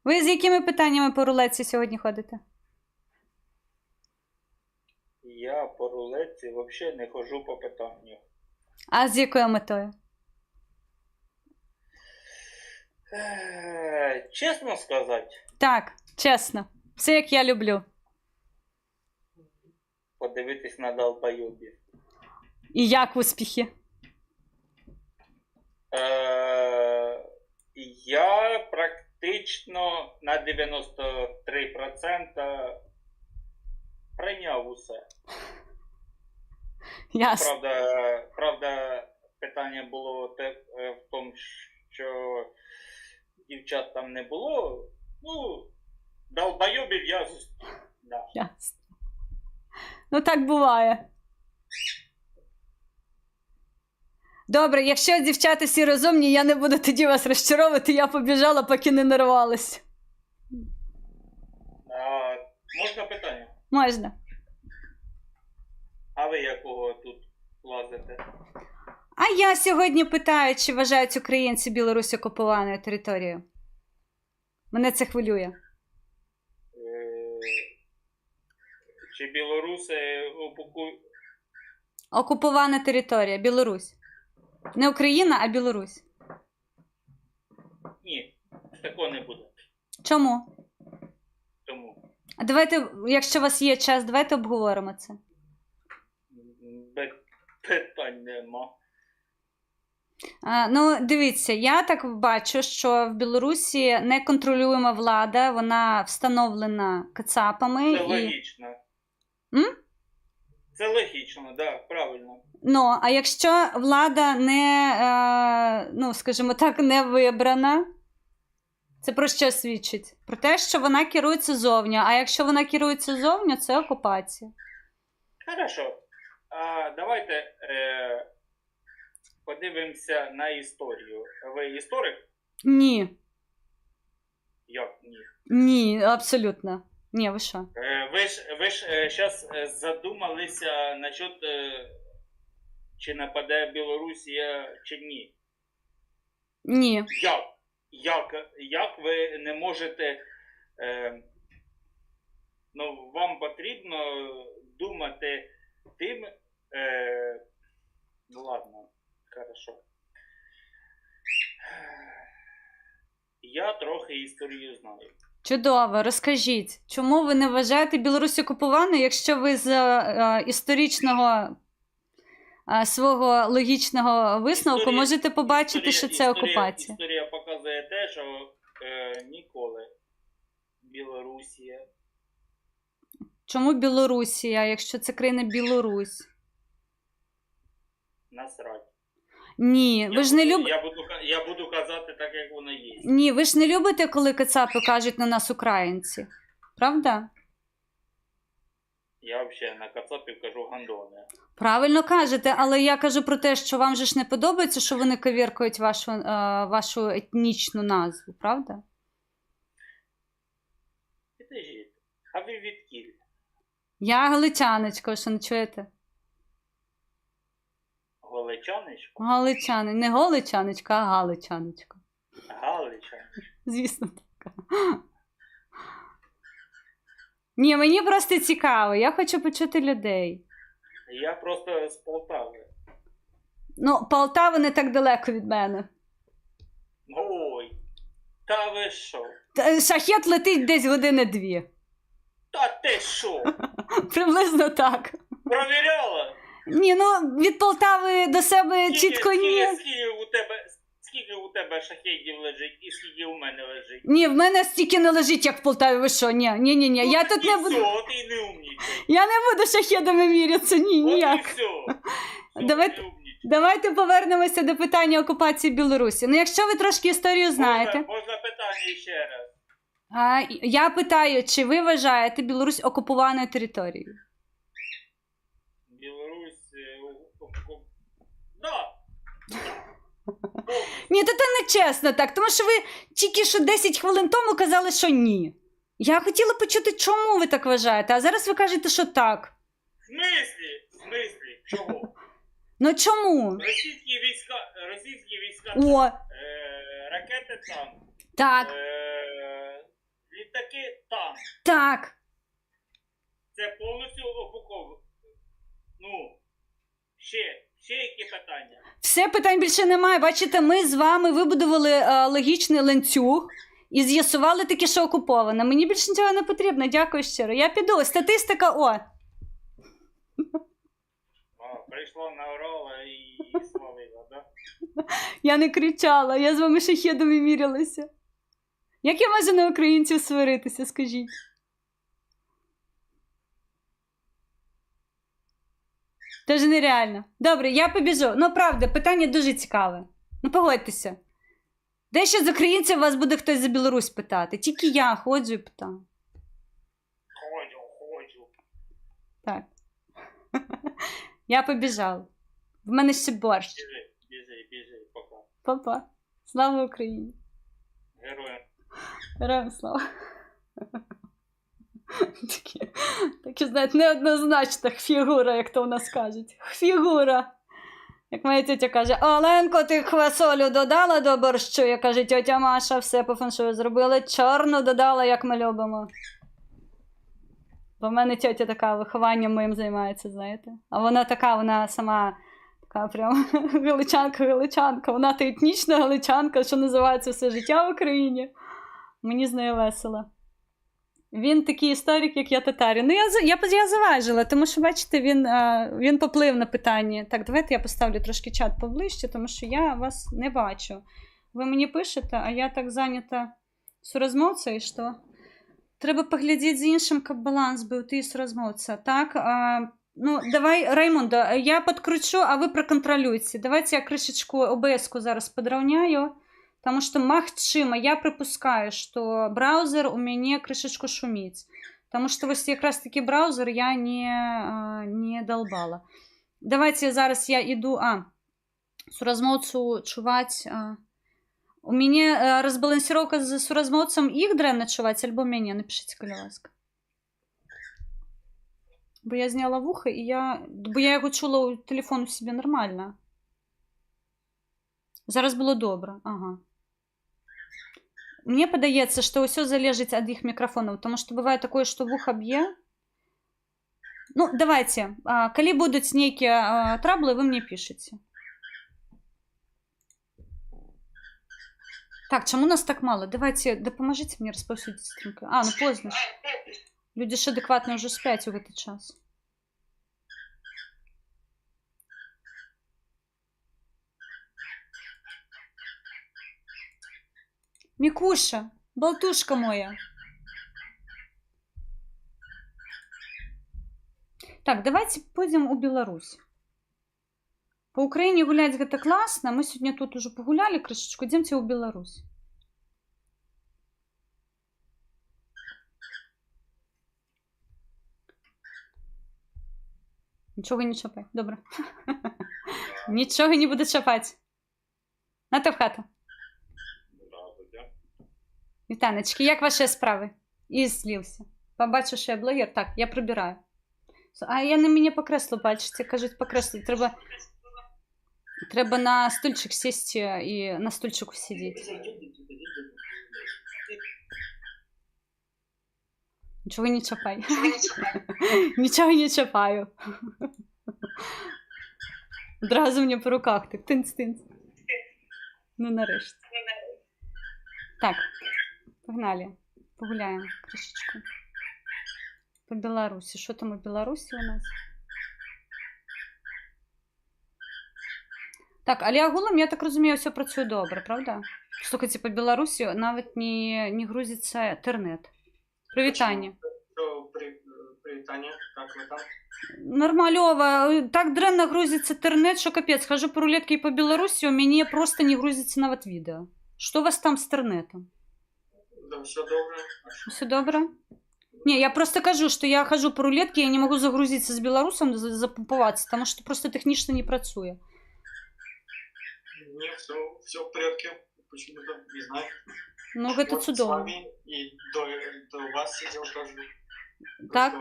Ви з якими питаннями по рулетці сьогодні ходите? Я по рулетці взагалі не ходжу по питанню. А з якою метою? Чесно сказати? Так, чесно. Все, як я люблю. Подивитись на долбойобів. І як успіхи? Я практично на 93% прийняв усе. Ясно. Правда, питання було в тому, що дівчат там не було. Ну, долбойобів я зустрів. Да. Ясно. Ну, так буває. Добре, якщо дівчата всі розумні, я не буду тоді вас розчаровувати, я побіжала, поки не нарвалась. А, можна питання? Можна. А ви якого тут лазите? А я сьогодні питаю, чи вважають українці Білорусь окупованою територією. Мене це хвилює. Чи білоруси окупують? Окупована територія, Білорусь. Не Україна, а Білорусь. Ні, такого не буде. Чому? Тому А давайте, якщо у вас є час, давайте обговоримо це. питань нема. А, ну, дивіться, я так бачу, що в Білорусі неконтролюєма влада, вона встановлена кацапами. Це логічно. М? Це логічно, так, да, правильно. Ну, а якщо влада не, ну, скажімо так, не вибрана, це про що свідчить? Про те, що вона керується зовні. А якщо вона керується зовні, це окупація. Хорошо. А, давайте подивимося на історію. Ви історик? Ні. Як ні? Ні, абсолютно. Ні, ви що? Ви ж зараз задумалися насчет, чи нападе Білорусія, чи ні. Ні. Як? Як ви не можете. Ну, вам потрібно думати тим. Ну ладно, хорошо. Я трохи історію знаю. Чудово, розкажіть, чому ви не вважаєте Білорусь окупованою, якщо ви з історичного свого логічного висновку можете побачити, що це окупація? Історія показує те, що ніколи Білорусія. Чому Білорусія, якщо це країна Білорусь? Насрать. Ні, ви ж не любите. Я буду казати так, як воно є. Ні, ви ж не любите, коли кацапи кажуть на нас українці. Правда? Я взагалі на кацапів кажу гандони. Правильно кажете, але я кажу про те, що вам же ж не подобається, що вони ковіркають вашу етнічну назву, правда? Підождіть, а ви відкіль? Я галичаночка, що не чуєте? Галичаночка? Галичани. Не голичаночка, а галичаночка. Галичаночка. Звісно, така. Ні, мені просто цікаво, я хочу почути людей. Я просто з Полтави. Ну, Полтава не так далеко від мене. Ой, та ви що? Шахет летить десь години-дві. Та ти що? Приблизно так. Провіряла? Ні, ну від Полтави до себе чітко ні. Скільки у тебе шахедів лежить і скільки у мене лежить? Ні, в мене стільки не лежить, як в Полтаві. Ви що? Ні, ні, ні, ні. Я тут не буду. Все, от і не умнічай. Я не буду шахедами мірятися, ні, ніяк. От і все. Давайте повернемося до питання окупації Білорусі. Ну, якщо ви трошки історію знаєте. Можна питання ще раз. Я питаю, чи ви вважаєте Білорусь окупованою територією? Білорусь... Да. Ні, то це не чесно так, тому що ви тільки що 10 хвилин тому казали, що ні. Я хотіла почути, чому ви так вважаєте, а зараз ви кажете, що так. В смислі? В смислі? Чого? Ну чому? Російські війська О. там, ракети там. Так. Літаки там. Так. Це повністю окуповано. Ну, ще які питання? Все, питань більше немає. Бачите, ми з вами вибудували логічний ланцюг і з'ясували таки, що окуповане. Мені більше нічого не потрібно, дякую щиро. Я піду. Статистика, о. Прийшла, наорала і свалила, да? Я не кричала, я з вами шахедами мірялася. Як я можу на українців сваритися, скажіть? Це ж нереально. Добре, я побіжу. Ну, правда, питання дуже цікаве. Ну, погодьтеся. Де ще з українців вас буде хтось за Білорусь питати? Тільки я ходжу і питаю. Ходжу, ходжу. Так. Я побіжала. В мене ще борщ. Біжи, біжи, біжи, пока. Па-па. Слава Україні! Героям. Героям слава. Такі, такі, знаєте, неоднозначна фігура, як то у нас кажуть. Фігура. Як моя тетя каже, Оленко, ти квасолю додала до борщу? Я кажу, тьотя Маша, все по феншую зробила, чорну додала, як ми любимо. Бо в мене тьотя така вихованням моїм займається, знаєте. А вона така, вона сама така прям галичанка-галичанка. Вона та етнічна галичанка, що називається все життя в Україні. Мені з нею весело. Він такий історик, як я татарин. Ну, я заважила, тому що, бачите, він поплив на питанні. Так, давайте я поставлю трошки чат поближче, тому що я вас не бачу. Ви мені пишете, а я так зайнята суразмовцею, що треба поглядіти з іншим, як баланс був, ти і суразмовця. Так, ну, давай, Раймондо, я підкручу, а ви проконтролюйте. Давайте я кришечку OBS-ку зараз подравняю. Потому что магчыма, я припускаю, что браузер у мяне крышачку шуміць. Потому что вось якраз таки браузер я не долбала. Давайте зараз я іду... Суразмоўцу чуваць... У мяне разбалансіроўка з суразмоўцам іх дрэнна чуваць, альбо мяне, напишыце, калі ласка. Бо я зняла вуха, і я... Бо я яго чула ў тэлефон у сябе нармальна. Зараз было добра, ага. Мне падаецца, што ўсё залежыць ад іх мікрафонаў, таму што бывае такое, што вуха б'е. Ну, давайте, калі будуць нейкія траблы, вы мне пішаце. Так, чаму нас так мала? Давайте, дапамажыце мне распаўсюдзіць стрымку. А, ну позна ж. Людзі ж адэкватна ўжо спяць у гэты час. Мікуша, болтушка моя. Так, давайте пойдем у Беларусь. По Украине гулять гэта классно. Мы сегодня тут уже погуляли крышечку. Идемте у Беларусь. Нічого не чапай. Добре. Нічого не буду чапать. На те в хату. Вітаночки, як ваші справи? І злився. Побачу, що я блогер. Так, я прибираю. А я на мене по креслу, бачите, кажуть, по креслу. Треба на стульчик сісти і на стульчику сидіти. Нічого не чапай. Нічого не чапаю. Одразу мені по руках так тинц-тинц. Ну, нарешті. Так, погнали. Погуляємо кришечку. По Білорусі. Що там у Білорусі у нас? Так, але агулам, я так розумію, все працює добре, правда? Слухайте, по Білорусі навіть не грузиться інтернет. Привітання. Привітання, як ви там? Нормальово. Так дрэнна грузиться інтернет, що капець. Хожу по рулетке і по Білорусі, у мене просто не грузиться навіть відео. Що у вас там з інтернетом? Да, все добре. Все добре? Не, я просто кажу, что я хожу по рулетке, я не могу загрузиться с белорусом, запомповаться, потому что просто технично не працює. Не, все в порядке. Почему-то, не знаю. Ну, это Вот чудово. С вами и до вас сидел тоже. Так?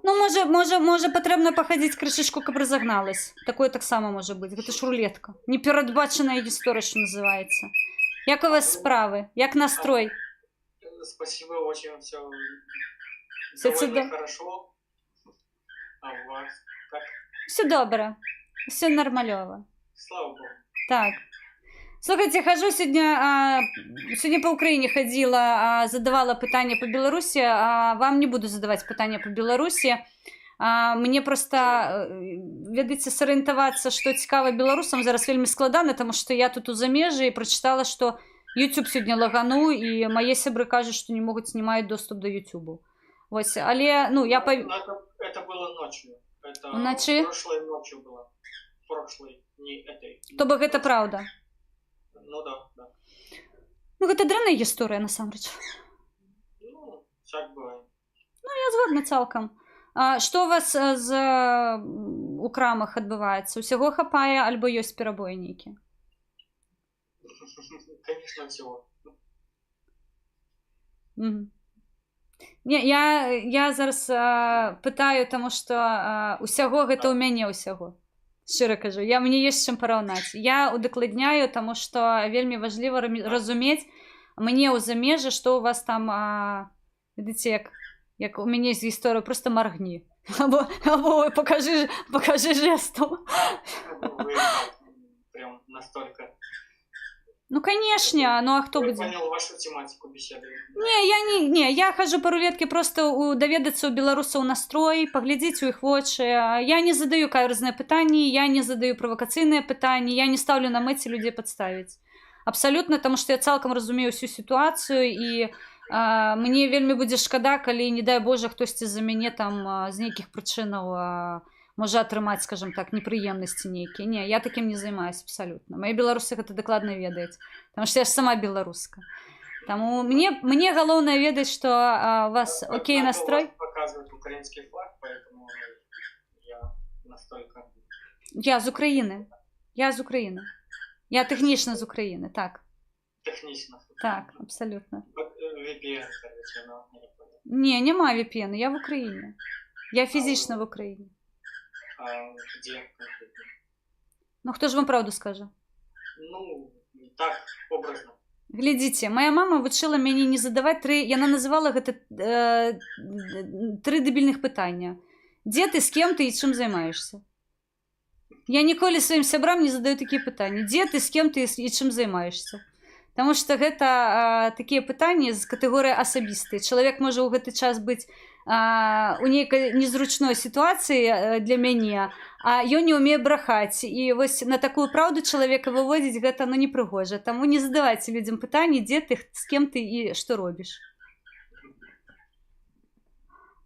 Ну, може потрібно походити кришечку, каб розогналась. Такое так само може бути. Це ж рулетка. Непередбачена історія, що називається. Як у вас справи? Як настрой? Спасибо, очень все Все довольно хорошо. А у вас как? Все добре. Все нормальово. Слава Богу. Так. Слухайте, хожу сьогодні, сьогодні по Україні ходила, задавала питання по Білорусі, а вам не буду задавати питання по Білорусі. Мне просто, ведаеце, сарыентавацца, што цікава беларусам, зараз вельмі складана, таму што я тут у замежжы і прачытала, што YouTube сёння лагануў, і мае сябры кажуць, што не могуць, не маюць доступ до YouTube. Вось, але, ну, я Ну, это было ночью. Это Уначы? прошлой ночью было. Прошлой, не этой. То бок гэта праўда. Ну да. Ну, гэта дрэнная гісторыя насамрэч. Ну, всяк бывает. Я згодна цалкам. А што у вас у крамах адбываецца? Усяго хапае альбо ёсць перабоі нейкія? Конечно, всего. Не, я зараз пытаю, таму што усяго гэта ў мяне ўсяго. Шчыра кажу, мне ёсць з чым параўнаць. Я удакладняю, таму што вельмі важліва разумець мне ў замежжы, што ў вас там, ведаеце, як у мяне з гісторыю, просто маргні. Або пакажы жестом. Вы прям настолько. Ну, конечно, ну а хто Я будзе? понял вашу тематику беседы. Не, я не, не, я хожу по рулетке просто даведацца ў беларусаў настрой, паглядзець у іх вочы. Я не задаю каверзныя пытанні, я не задаю правакацыйныя пытанні, я не стаўлю на мэце людзей падставіць. Абсалютна, таму што я цалкам разумею всю сітуацыю і мне вельмі будзе шкада, калі, не дай Божа, хтосьці за мяне там з нейкіх прычынаў можа атрымаць, скажем так, непрыемнасці нейкія. Не, я такім не займаюсь абсалютна. Мае беларусы гэта дакладна ведаюць, потому что я ж сама беларуска. Таму мне галоўнае ведаць, што у вас окей Однако настрой. у вас показывает украинский флаг, поэтому я настолько. Я з України. Я з України. Я тэхнічна з України, так. Технично. Так, абсалютна. VPN, короче, но я не понял. Не, няма VPN, я в Україні. Я фізічна в Україні. А где конкретно? Ну хто ж вам праўду скажа? Ну, так, образно. Глядзіце, моя мама вучыла мяне не задаваць тры, яна называла гэта тры дэбільных пытання. Дзе ты, з кем ты і чым займаешься? Я ніколі сваім сябрам не задаю такія пытанні. Дзе ты, з кем ты і чым займаешься? Таму што гэта такія пытанні з катэгорыі асабістыя. Чалавек можа ў гэты час быць у нейкай незручной сітуацыі для мяне, а ён не ўмее брахаць. І вось на такую праўду чалавека выводзіць гэта, ну, непрыгожа. Таму не задавайце людзям пытанні, дзе ты, з кем ты і што робіш.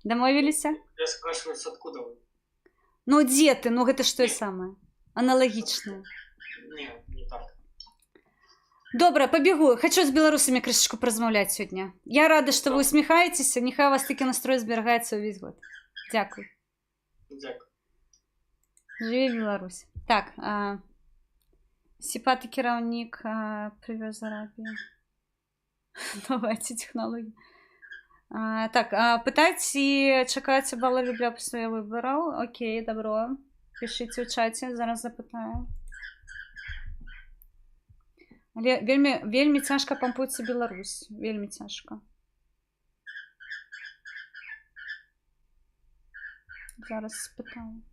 Дамовіліся? Я спрашиваю, с откуда вы? Ну дзе ты? Ну гэта ж тое самае. Аналагічнае. Не, не так. Добра, пабегу. Хочу з беларусамі крышачку паразмаўляць сёння. Я рада, што вы усміхаецеся. Няхай у вас такі настрой зберагаецца ўвесь год. Дзякуй. Дзякую. Жыве Беларусь. Так, сіпаты кіраўнік прывёз Арабію. Давайте технологии. Так, пытаць ці чакаць бала рубля пасля выбараў. Окей, добро. Пішыце ў чаце, зараз запытаю. Але вельмі, вельмі цяжка пампуецца Беларусь. Вельмі цяжка. Зараз спытаю.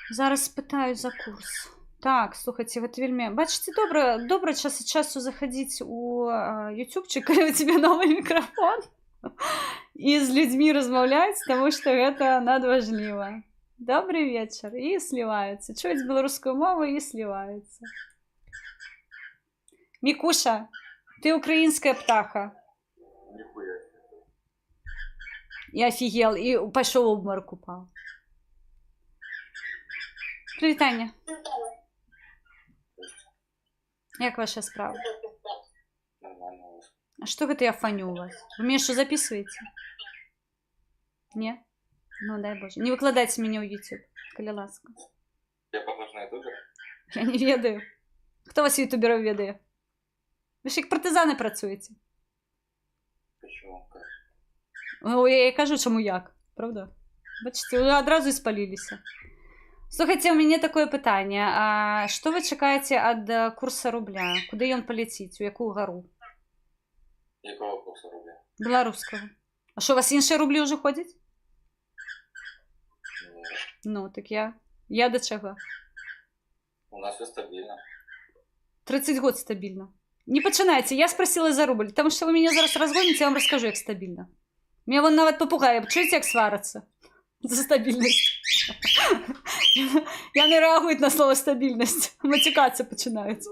Зараз спытаю за курс. Так, слухайце, гэта вельмі. Бачыце, добра, добра час ад часу заходзіць у ютубчик, калі у тебя новы мікрафон, і з людзьмі размаўляць, таму што гэта надважліва. Добрый вечар. І сливаюцца. Чуюць беларускую мову і сливаюцца. Мікуша, ты украінская птаха. Нихуя. Я офигел и пошел в обморок упал. Прывітанне. Як ваша справа? Нормально у вас. А что гэта я фаню у вас? Вы мне что, записываете? Не? Ну, дай Боже. Не выкладайте мяне ў YouTube, калі ласка. Я похож на ютубера? Я не ведаю. Хто вас, ютубераў, ведае? Вы ж як партызаны працуеце. Почему? Как? Ну, я і кажу, чаму як, правда? Бачыце, вы адразу і спаліліся. Слухайце, у мяне такое пытанне. А што вы чакаеце ад курса рубля? Куды ён паляціць? У якую гару? Якого курсу рубля? Беларускага. А што, у вас іншыя рублі ўжо ходзяць? Нет. Ну, так я. Я да чаго? У нас все стабильно. 30 год стабільна. Не пачынайце, я спросила за рубль, потому что вы меня зараз разгоните, я вам расскажу, як стабільна. Мне вон нават папугаі, чуеце, як сварацца за стабільнасць. Яны рэагуюць на слова стабільнасць, мацюкацца пачынаюць.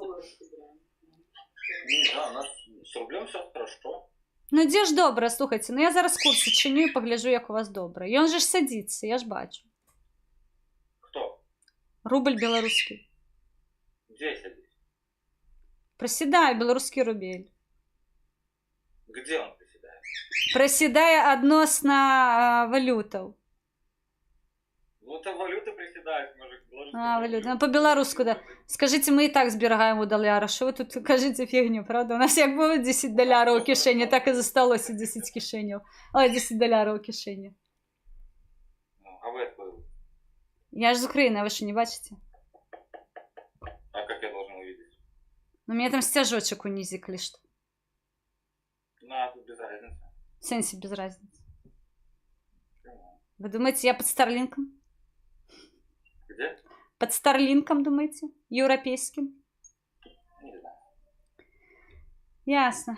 Не, да, у нас с рублем все хорошо. Ну дзе ж добра, слухайце, ну я зараз курс адчыню і пагляджу, як у вас добра. Ён же ж садзіцца, я ж бачу. Кто? Рубль беларускі. Где сидит? Прасідае беларускі рубель. Где он приседает? Прасідае адносна валютаў. Ну, это валюта приседает, может, белорусская А, валюта. валюта. Ну, по-беларуску, да. Скажыце, мы і так зберагаем у далярах. Што вы тут кажаце фігню, правда? У нас як было 10 даляраў у кішэні, так і засталося 10 кішэняў. Ой, 10 даляраў у кішэні. Ну, а вы откуда? Я ж з Украіны, а вы што, не бачыце? А как я должен увидеть? Ну, у мяне там сцяжочак унізе, калі што. На, тут без разницы. В сэнсе без разницы. Вы думаете, я под Старлинком? Где? Под Старлинком, думаете? Европейским? Не знаю. Ясно.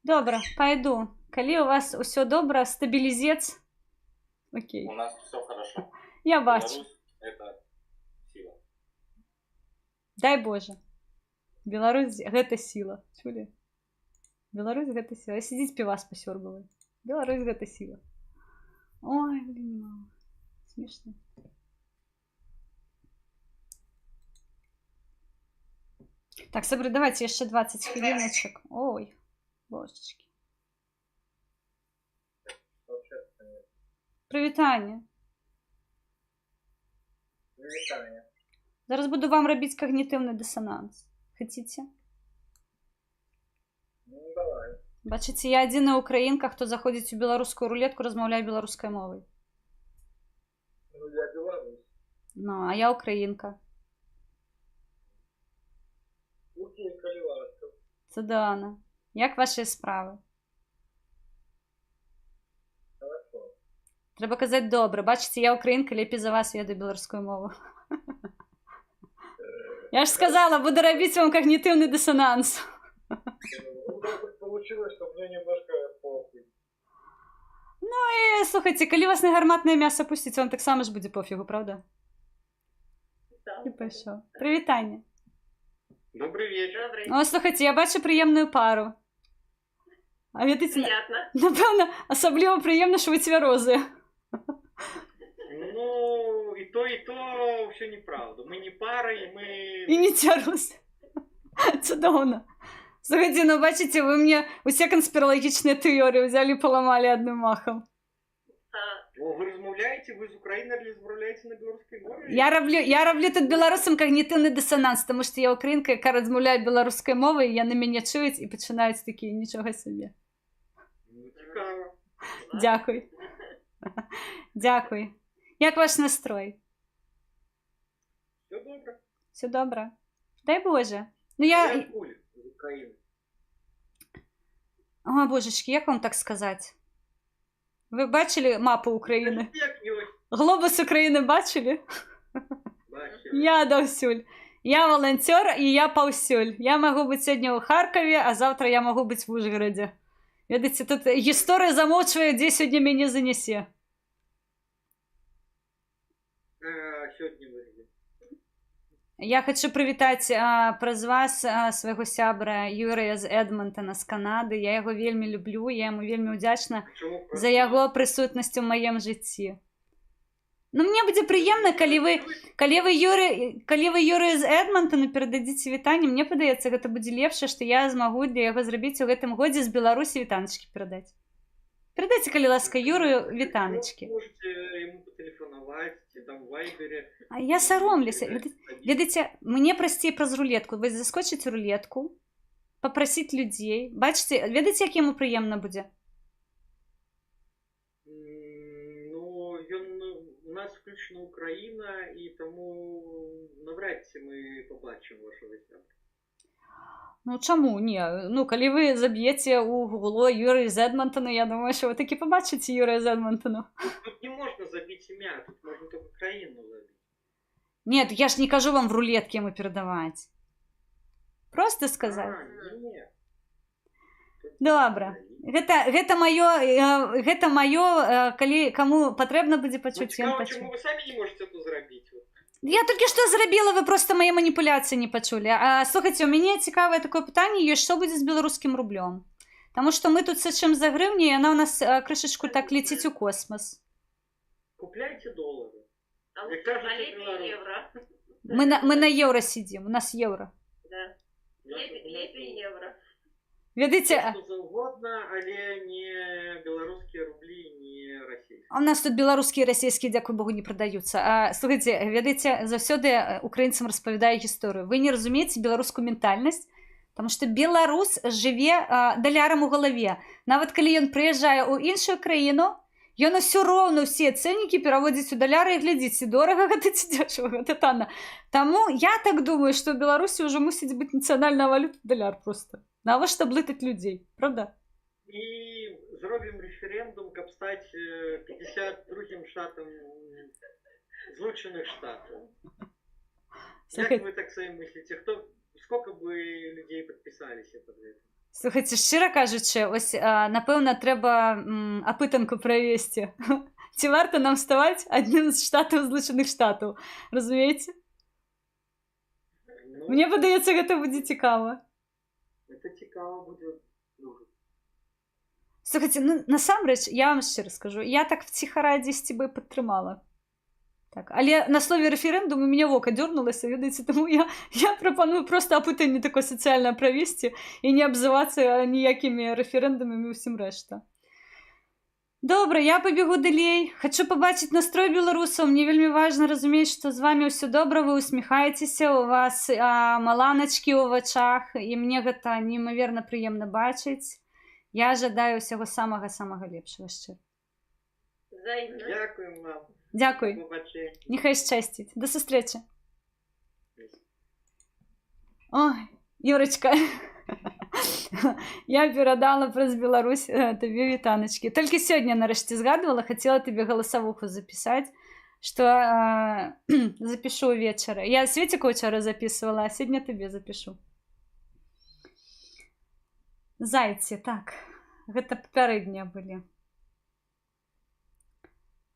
Добра, пойду. Калі у вас усё добра, стабілізец. Окей. У нас все хорошо. Я бачу. Беларусь это сила. Дай Боже. Беларусь гэта сіла. Чулі? Беларусь гэта сіла. Сидзіць, півас пасёрбавае. Беларусь гэта сіла. Ой, блин, мама. Смешно. Так, сябры, давайте яшчэ 20 хвіліначак. Ой, божачки. Прывітанне. Вітання. Зараз буду вам рабіць когнітыўны дысананс. Хотите? Ну, давай. Бачыце, я адзіная украінка, хто заходзіць у беларускую рулетку, размаўляе беларускай мовай. Ну, я беларус. Ну, а я украінка. Окей, калі ласка. Цудоўна. Як вашы справы? Хорошо. Трэба казаць добра. Бачыце, я украінка, лепей за вас ведаю беларускую мову. Я ж сказала, буду рабіць вам когнітыўны дысананс. Ну, так получилось, что мне немножко похуй. Слухайце, калі вас на гарматнае мяса пусціць, вам таксама ж будзе пофігу, правда? І пайшоў. Прывітанне. Добрый вечер. О, слухайце, я бачу прыемную пару. А ведаеце, напэўна, асабліва прыемна, што вы цвярозыя. Ну, и то все неправда. Мы не пара, и мы... І не цвярозы. Цудоўна. Слухайце, ну бачыце, вы мне усе канспіралагічныя тэорыі взяли і паламалі адным махам. О, вы размаўляеце, вы з Украины или размаўляеце на беларускай мове? Я раблю тут беларусам когнітыўны дысананс, таму што я украінка, якая размаўляе беларускай мовай, і яны мяне чуюць і пачынаюць такія, нічога сабе. Ну, цікава. Дзякуй. Дзякуй. Як ваш настрой? Все добра. Все добра? Дай Боже. Ну я... Я адкуль з Украины. О, божачки, як вам так сказаць? Вы бачылі мапу Украіны? Як ёсць, Глобус Украіны бачылі? бачыў. Я даўсюль. Я волонтер і я паўсюль. Я магу быць сёння ў Харкаве, а заўтра я магу быць в Ужгарадзе. Ведаеце, тут гісторыя замоўчвае, дзе сёння мяне занясе. Сёння вы дзе? Я хочу прывітаць праз вас свайго сябра Юрыя з Эдмонтона, з Канады. Я яго вельмі люблю, я яму вельмі ўдзячна Чаму за яго прысутнасць у маім жыцці. Ну, мне будзе прыемна, калі вы Юры з Эдмонтона перададзіце вітанне, мне падаецца, гэта будзе лепшае, што я змагу для яго зрабіць у гэтым годзе з Беларусі, вітаначкі перадаць. Перадайце, калі ласка, Юрыю вітаначкі. Можете ему патэлефанаваць, ці там в Вайбере. А я саромлюся. Ведаеце, мне прасцей праз рулетку. Вы заскочыць у рулетку, папрасіць людзей. Бачыце, ведаеце, як яму прыемна будзе? Ну, ён, у нас включена Украіна, і таму навряд ці мы побачым вашага сябра. Ну чаму не? Ну, калі вы заб'еце ў гугло Юрый з Эдмонтона, я думаю, що вы такі пабачыце Юрыя з Эдмонтона. Тут не можна забіць імя, тут можна только краіну забіць. Нет, я ж не кажу вам в рулетке ему передавать. Просто сказать. А, не. Тут Добра. Гэта маё, калі каму патрэбна будзе Ну, пачуць, ён цікава, пачуе. чаму вы самі не можаце гэта зрабіць? Вот. Я толькі што зрабіла, вы проста мае маніпуляцыі не пачулі. А, слухайце, у мяне цікавае такое пытанне ёсць, што будзе з беларускім рублём? Таму што мы тут сачым за грыўняй, і яна ў нас крышачку так леціць у космас. Купляйте долары. А Як лучше, кажуць а у лепей беларусаў. евро. Мы на еўра сидзім, у нас еўра. Да. Лепей евро. Ведаеце, Што заўгодна, але не беларускія рублі, не расійскія. А у нас тут беларускія і расійскія, дзякуй богу, не прадаюцца. А, слухайце, ведаеце, заўсёды украінцам распавядаю гісторыю. Вы не разумееце беларускую ментальнасць, потому что беларус жыве далярам у галаве. Нават калі ён прыязджае ў іншую краіну, ён усё роўна ўсе цэннікі пераводзіць у даляры і глядзіць, ці дорага гэта, ці дзешава, гэта танна. Таму я так думаю, што ў Беларусі ўжо мусіць быць нацыянальная валюта даляр просто. Навошта блытаць людзей, правда? І зробім рэферэндум, каб стаць 52-м штатам Злучаных Штатаў. Слухай, Як вы так сами мыслите? Сколько бы людей подписались под это? Слухайце, шчыра кажучы, ось, напэўна, трэба апытанку правесці. Ці варта нам ставаць адным з штатаў Злучаных Штатаў? Разумееце? Ну, Мне падаецца, гэта будзе цікава. Это цікава будзе дуже. Слухайце, ну, насамрэч, я вам шчыра скажу, я так вціхара дзесьці бы падтрымала. Так, але на слове рэферэндум у мяне вока дёрнулася, ведаеце, таму я прапаную просто апытанне такое сацыяльнае правесці і не абзывацца ніякімі рэферэндумамі і ўсім рэшта. Добра, я пабегу далей. Хачу пабачыць настрой беларусаў. Мне вельмі важна разумець, што з вамі ўсё добра, вы усміхаецеся, у вас маланачкі ў вачах, і мне гэта неймаверна прыемна бачыць. Я жадаю ўсяго самага-самага лепшага, шчыра. Взаимно. Дзякуем вам. Дзякуй. Побачення. Няхай шчасціць. Да сустрэчы. Ой, Юрочка, я перадала праз Беларусь табе вітаначкі. Толькі сёння нарэшце згадвала, хацела табе галасавуху запісаць, што запішу ўвечары. Я Свеціку учора записывала, а сёння табе запішу. Зайці, так. Гэта папярэднія былі.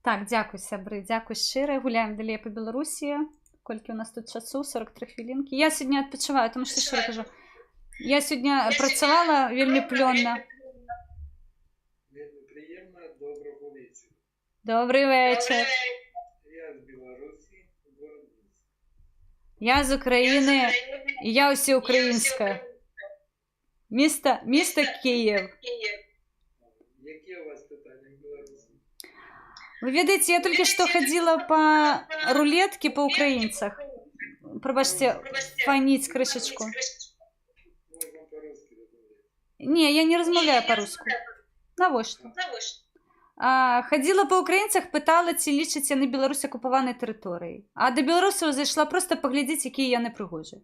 Так, дзякуй, сябры, дзякуй шчыра. Гуляем далей па Беларусі. Колькі у нас тут часу? 43 хвілінкі. Я сёння адпачываю, тому што, шчыра кажу, я сёння працавала вельмі плённа. Вельмі прыемна, добрага вечара. Добры вечар. Я з Беларусі, город Мінск. Я з України, і я ўсеўкраінская. Місто Київ. Якія ў вас пытанні к Беларусі? Вы ведаеце, я толькі што хадзіла па рулетке па украінцах. Прабачце, фаніць крышачку. Можна па-руску размаўляць. Не, я не размаўляю па-руску. Навошта? А, хадзіла па украінцах, пытала, ці лічаць яны Беларусь акупаванай тэрыторыяй. А да беларусаў зайшла проста паглядзець, якія яны прыгожыя.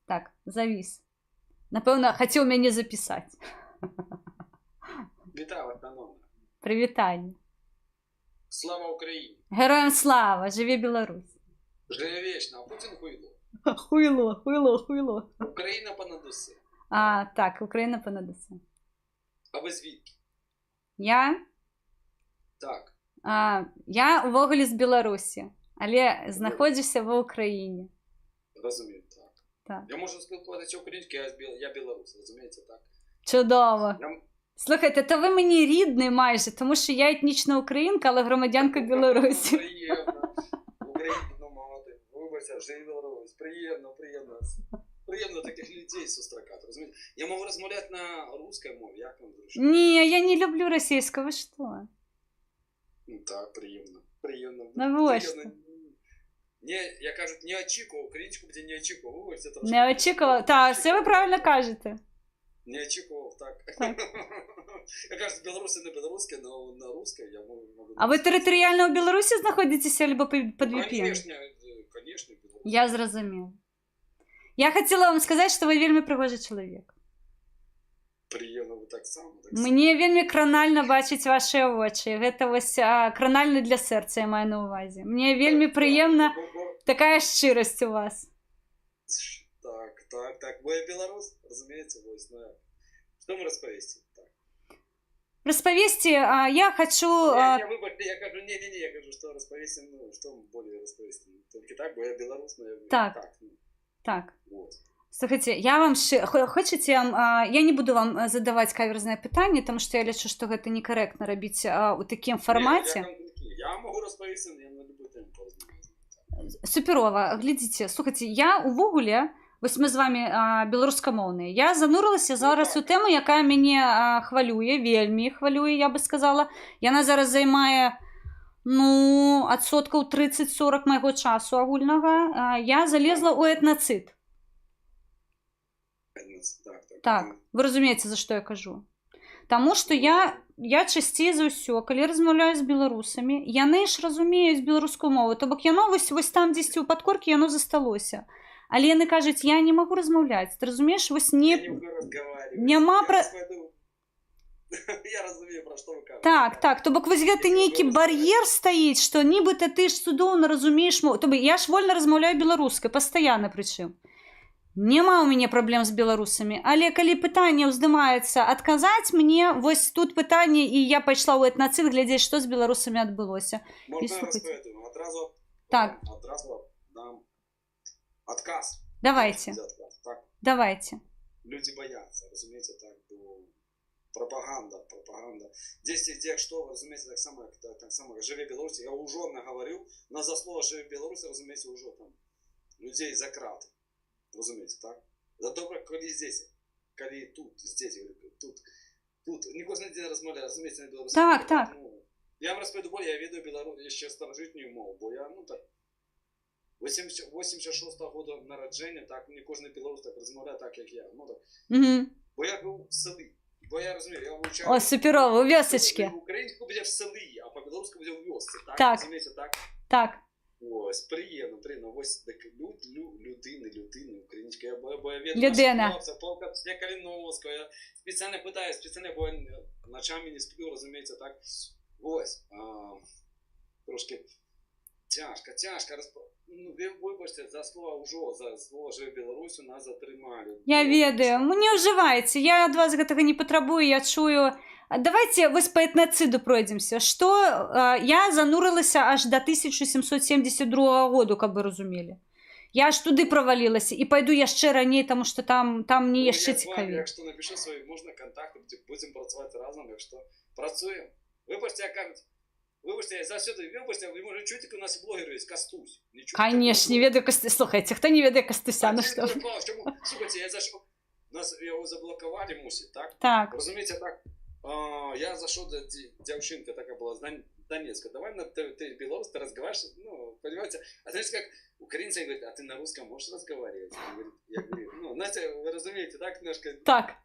Так, завіс. Напэўна, хацеў мяне запісаць. Вітаю вас, шановна. Прывітанне. Слава Україні! Героям слава, жыве Беларусь. Жыве вечна, а Путін хуйло. Хуйло, хуйло, хуйло. Україна понад усе. А, так, Україна понад усе. А ви звідки? Я? Так. А, я увогуле з Беларусі, але знаходжуся ва Ўкраіне. Розумію, так. Так. Я можу спілкуватися українською, я білорус, розумієте, так? Чудово. Я... Слухайте, то ви мені рідний майже, тому що я етнічна українка, але громадянка Білорусі. Приємно. Україну мати. Вибачте, живе Білорусь. Приємно, приємно. Приємно таких людей зустрікати, розумієте? Я можу розмовляти на русской мові, як вам зручно? Ні, я не люблю російську, ви що? Ну так, приємно. Приємно. Навошта? Приємно. Не, я кажу, не очікував, українську буде не очікував. Вибачте, трошки. Не очікував. Так, все ви правильно кажете. Не очікував, так. Так. Я кажу, білоруси не білоруське, но на русской я можу. А ви територіально у Білорусі знаходитеся або під VPN? Конечно, конечно, Білорусь. Я зрозуміла. Я хотіла вам сказати, що ви вельми пригожий чоловік. Приємно, ви так само. Так само. Мне вельмі кранальна бачыць вашы вочы. Гэта вось кранальна для сэрца, я маю на ўвазе. Мне вельмі прыемна Бо- такая шчырасць у вас. Так, Так. Бо я беларус, разумееце, вось, ну, як. Што мы распавесці? Так. Распавесці, я хочу. Я, выбачце, я кажу, не-не-не, я кажу, што распавесці, ну, што болей распавесці? Толькі так, бо я беларус, но я так, ну, вот. Слухайце, я вам хочаце, я не буду вам задаваць каверзнае пытанне, таму што я лічу, што гэта некарэктна рабіць у такім фармаце. Не, я магу распавесці, я на любую тэму паразмаўляю. Суперова. Глядзіце, слухайце, я увогуле, вось мы з вами беларускамоўныя. Я занурылася зараз у тэму, якая мяне хвалюе, вельмі хвалюе, я бы сказала. Яна зараз займае, ну, адсоткаў 30-40 майго часу агульнага. Я залезла ў этнацыд. Так. Так, вы разумееце, за што я кажу. Таму што я часцей за ўсё, калі размаўляю з беларусамі, яны ж разумеюць беларускую мову, то бок яно вось там дзесьці ў падкоркі яно засталося. Але яны кажуць: «Я не магу размаўляць». Ты разумееш, вось не Я не могу разговаривать. Няма Я Я разумею, пра што вы кажаце. Так, то бок вось гэты Я не нейкі магу бар'ер стаіць, што нібыта ты ж цудоўна разумееш мову. То бок я ж вольна размаўляю беларускай, пастаянна прычым. Няма ў мяне праблем з беларусамі, але калі пытанне ўздымаецца адказаць мне, вось тут пытанне, і я пайшла ў этнацыд глядзець, што з беларусамі адбылося. Можна І слухайце. распаведу? Адразу, Так. адразу дам адказ. Давайте. За адказ, так. Давайте. Людзі баяцца, разумееце, так, бо прапаганда, прапаганда. Дзесьці, дзе што, вы разумееце, так само, як, так само, як «Жыве Беларусь», я ўжо нагаварыў, на за слова «Жыве Беларусь», разумееце, ўжо там людзей за краты. Разумееце, так? Да добра, калі здесь, калі тут, здесь, говорю, тут, не кожны дзень размаўляю, разумееце, на беларускай мове, Ну, я вам распавяду болей, я ведаю яшчэ старажытнюю мову, бо я, ну так, 80, 86 года нараджэння, так, не кожны беларус так размаўляе так, як я. Ну, так. Бо я быў в селі. Бо я разумею, я вывучаю. О, суперова, у вёсачкі. Українську буде в селі, а по-білоруську буде в вёсцы, так? Так. Разумееце, так? Так. Ось, прыемна, прыемна. Ось так, людини, українська. Я, бо я ведаю Людина. нашого хлопця, полка я Калиновського. Я спеціально питаю, спеціально, бо я ночами не сплю, розумієте, так? Ось, трошки тяжко, тяжко. Ну, ви вибачте, за слово «ужо», за слово «Жыве Беларусь» нас затрымалі. Я ведаю. Ну, не ўжывайце. Я ад вас гэтага не патрабую, я чую. Давайте вось па этнацыду пройдземся. Што я занурылася аж до 1772 году, каб вы разумелі. Я аж туды правалілася і пайду яшчэ раней, таму што там мне Ну, яшчэ я з вами, цікавей. Якщо напишу свої, можна контакти, будемо працювати разом, якщо працюємо. Вибачте, я кажуть, вибачте, я завсюди, вибачте, ви може чуєте, у нас блогер є, Кастусь. Не чуєте? Конечно, не ведаю Кастуся. Слухайте, хто не ведае Кастуся, ну А, што? це клас, чому? Слухайте, я зайшов, нас його заблокували, мусить, так? Так. Розумієте, так, я зашел до девчонка такая была, с Донецка, давай на ты белорус, ты разговариваешь, ну, понимаете, а знаете, как украинцы говорят: «А ты на русском можешь разговаривать?» Он говорит, я говорю, ну, знаете, вы разумеете, так, немножко, давай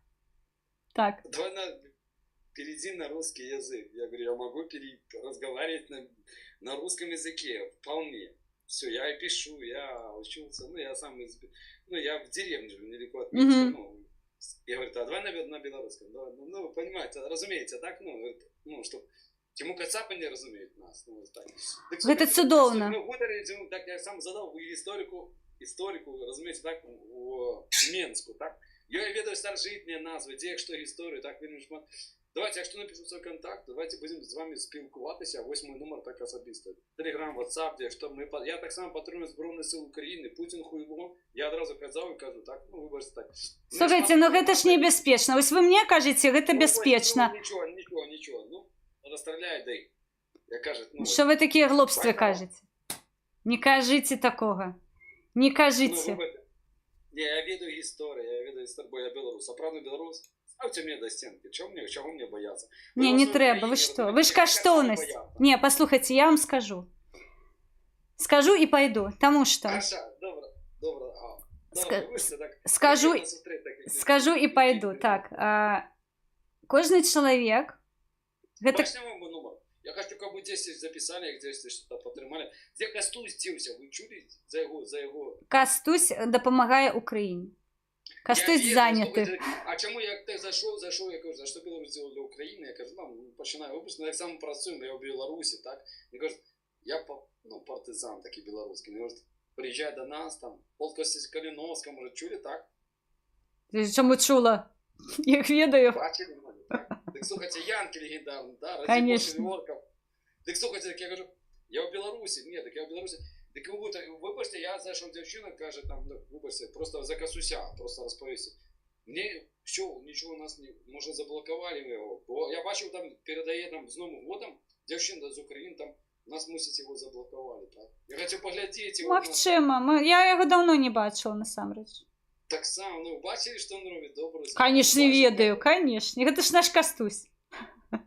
перейди на русский язык. Я говорю: «Я могу разговаривать на русском языке, вполне. Все, я и пишу, я учился, ну, я сам из, ну, я в деревне живу, недалеко от Минска, Мгм. ну, я говорю: а давай на белорусском, давай, ну, понимаете, разумеете, так, ну, говорит, ну, что, чему кацапы не разумеют нас, ну, вот так. Так, Гэта слухайте, цудоўна. Ну, гутарі, ну, так я сам задав історику, розумієте, так, у Менську, так? Я ведаю старожитні назви, де, якщо історію, так, вельми шмат. Давайте, якщо напишу свій контакт, давайте будемо з вами спілкуватися, ось мій номер так особисто. Телеграм, WhatsApp, де, що ми, я так само підтримую Збройні Сили України, Путін хуйло, я одразу казав і кажу, так, ну, вибачте, так. Слухайте, ну гэта ж небяспечна. Вось вы мне кажаце, гэта Ну, бяспечна. Ну, нічого, нічого, нічого, ну, розстріляй, дай. Я кажу, ну, Што вы такія глупствы Бачила? кажаце? Не кажыце такога. Не Ну, кажыце. вибачте. Не, я ведаю історію, я ведаю історію, бо я белорус. А правда белорус? Ставте мене до стінки. Чого мне бояться? Ви Не, не вас в трэба, вы Україні, што? розумієте, Вы ж як каштоўнасць. бояться? Не, паслухайце, я вам скажу. Скажу і пайду, таму што Хорошо, добре, добре. А, добре, вибачте, так, приємно зустріти таких людей. Скажу і пайду. Так, кожны чалавек гэта Бачите мой номер? Я хочу, каб вы 10 записали, як 10 что-то потримали. Де Кастусь дівся? Ви чули за його? Кастусь дапамагае Украіне. Кастусь Я заняты. слухайте, а чому я так зайшов, я кажу, а що Білорусь зробила для України? Я кажу, ну, починаю випуск, ну, як сам працюємо, я в Білорусі, так? Він каже, я, ну, партизан такий білоруський. Він говорить, приїжджай до нас, там, полк Калиновського, може, чули, так? Чаму чула? Я іх ведаю. Бачылі мяне, так? Так слухайце, Янкі легендарны, да, Конечно. орков. Так слухайце, так я кажу, я ў Беларусі, не, так я ў Беларусі. Так вы, так, выбачце, я зайшоў, дзяўчына кажа там, ну, выбачце, просто за Кастуся, просто распавесці. Мне все, ничего у нас не, может, заблокавалі его. Бо я бачыў, там перадае там з Новым годам, дзяўчына з України там, нас, мусіць, его заблокавалі, так? Я хочу паглядзець его. Магчыма, я яго даўно не бачыла насамрэч. Так сам, ну, бачылі, што он робіць, добра? Конечно, ведаю, конечно. Гэта ж наш Кастусь.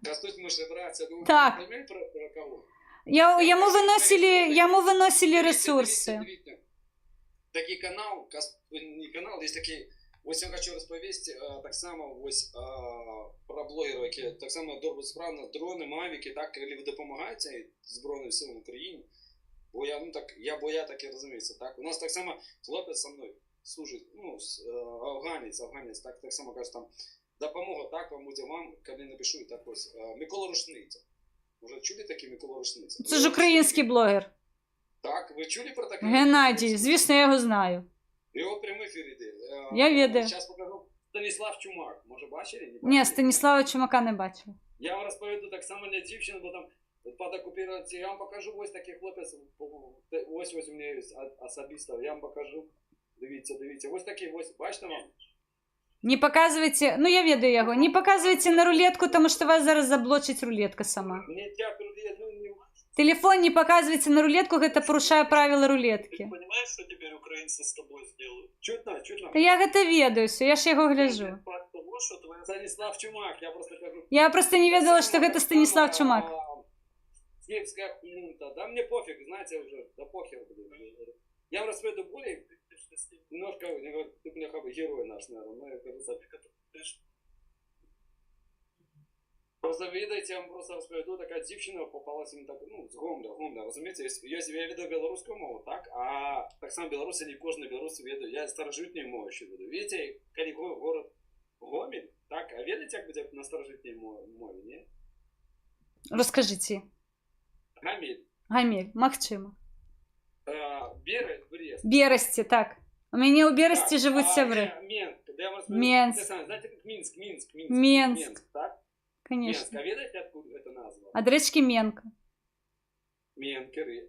Кастусь, мы ж браця, ну, Так. разумееце, пра кого? Яму выносілі Дивіться, рэсурсы. дивіться, дивіться. Такий канал, не канал, есть такий, ось я хочу розповісти так само ось про блогерів, які так само добре справно, дрони, мавіки, так, коли ви допомагаєте Збройним силам України, бо я, ну так, я, бо я так і розуміюся, так, у нас так само хлопець со мною служить, ну, афганець, так, так само каже там, допомога, так, вам буде вам, коли напишу, і так ось, Микола Рушниця. Може, чули такий Микола Рушниця? Це ж український блогер. Так, ви чули про такий? Геннадій, звісно, я його знаю. Його прямий ефір іде. Я ведаю. Зараз покажу. Станіслав Чумак. Може, бачили? Не Ні, бачили? Станіслава Чумака не бачила. Я вам розповіду так само для дівчини, бо там під окупацію. Я вам покажу ось такий хлопець. Ось у мене є особисто. Я вам покажу. Дивіться, дивіться. Ось такий, ось, бачите вам? Не показывайте, ну, я ведаю яго, не показывайте на рулетку, тому що вас зараз заблочить рулетка сама. Мені дякую, ну, не. Телефон не показывайте на рулетку, гэта парушае правила рулетки. Ты понимаешь, что теперь украинцы с тобой сделают? Чутно, чутно. Та я гэта ведаю все, я ж яго гляжу. Факт того, что твоя Станіслав Чумак, я просто кажу. Я просто не ведала, што гэта Станіслав Чумак. Киевская хунта. Да мне пофиг, знаете, уже, да похер, блин. Я вам расповеду более, немножко, ты, бляха, герой наш, наверное, ну, я кажу, просто ведаеце, я вам просто распавяду, така дзяўчына попалася мне так, ну, з Гомля, Гомля, разумееце, я ведаю беларускую мову, так, а так само беларусы, не кожны беларус ведаю, я старажытную мову еще ведаю. Видите, калі город Гомель, так, а ведаеце, як будзе на старажытнай мове, не? Раскажыце. Гамель. Гамель, магчыма. Берест, Брест. Берасці, так. У мяне ў Берасці Так, жывуць а, сябры. Менск, да я вам расскажу. Менск. Те самое, знаете, как Минск, Минск, Минск. Менск. Менск, так? Конечно. Менск. А ведаеце, откуда эта назва? Ад рэчкі Менка. Менкеры,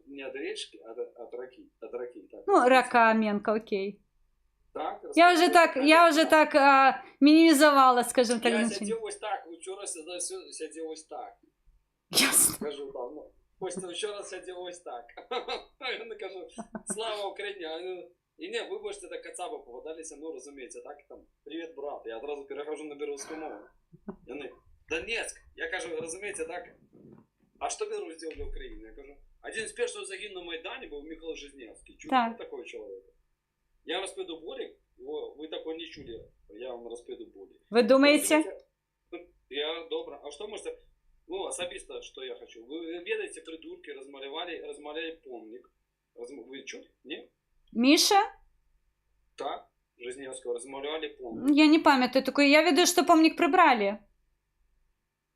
не от речки, а от раки. От раки, так. Ну, рака Менка, окей. Так, Я уже так мінімізавала, скажем так, Я значение. сидел ось так, вчора сидів ось так. Ясно. Кажу там, ну, ось вчора сидів ось так. Я кажу, слава Україні. А вони, і не, вибачте, так кацапи попадалися, ну, розумієте, так, там, привіт, брат, я одразу перехожу на білоруську мову. Вони, Донецьк, я кажу, розумієте, так, а що Білорусь зробила для України? Я кажу, один з перших загинув на Майдані був Михайло Жизневський. Чули про такого чоловіка? Я вам розповіду болі, ви такого не чули, я вам розповіду болі. Вы думаете? Я добре. А что можете? Ну, особисто, что я хочу. Вы ведаеце, придурки размалявалі помнік. Вы чули? Не? Міша? Так, Жизневского размалявалі помнік. Я не памятаю такой. Я ведаю, што помнік прыбралі.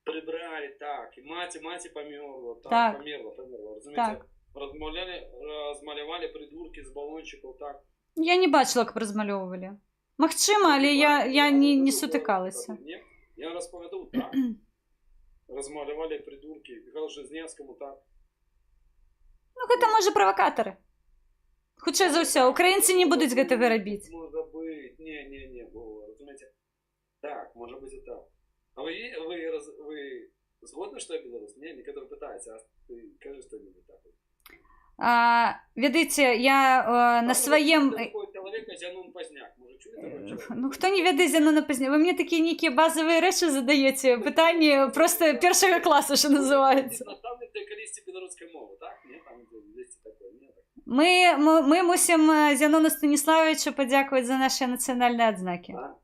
Прибрали, так. І мати померла. Так, померла, померла. Разумееце? Так. Размалявалі придурки з балончиків, так. Я не бачыла, як размалёўвалі. Магчыма, але я не сутыкалася. Не? Я вам розповіду, так. Размалявалі придурки. Михайлу Жизневскому, так. Ну, гэта можа правакатары. Хутчэй за ўсё, украінцы не будуць гэтага рабіць. Может быть. Не, не, не, было, разумееце. Так, может быть и так. А вы згодны, что я белорус? Не, некоторые пытаются, а ты кажи что-нибудь такое. Ведаеце, я на сваім. Такого человека Зянон Пазняк. Может, чули такого человека? Ну, хто не ведае Зянона Пазняка? Вы мне такія нейкія базавыя рэчы задаеце, пытанні просто першага класу, що называецца. Наставник ты калісьці беларускай мовы, так? Не, там дзесьці такое, не, так. Мы мусім Зянону Станіславовичу падзякаваць за нашыя нацыянальныя адзнакі. Так?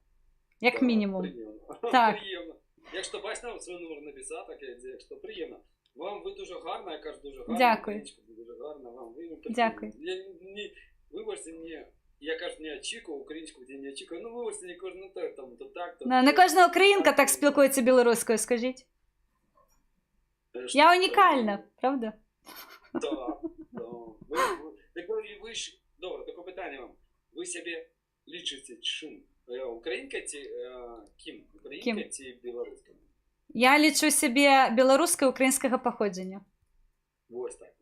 Як Так, мінімум. Прыемна. Так. Прыемна. Якщо бачите, нам свій номер написав, так я, якщо прыемна. Вам ви дуже гарна, я кажу, дуже гарна. Дякую. Україночка, ви дуже гарна, вам ви прыемна. Дякую. Я не, вибачте, не, я кажу, не очікував, українську я не очікував. Ну, вибачте, не кожен так, там, то так, то. Ну, не кожна українка так спілкується білоруською, скажіть. Я унікальна, правда? Так, так. Так ви ж, добре, таке питання вам. Ви себе лічите чим? Українка ці ким? Українка Ким? ці білоруска? Я лічу сябе беларускай украінскага паходжання. Вось так.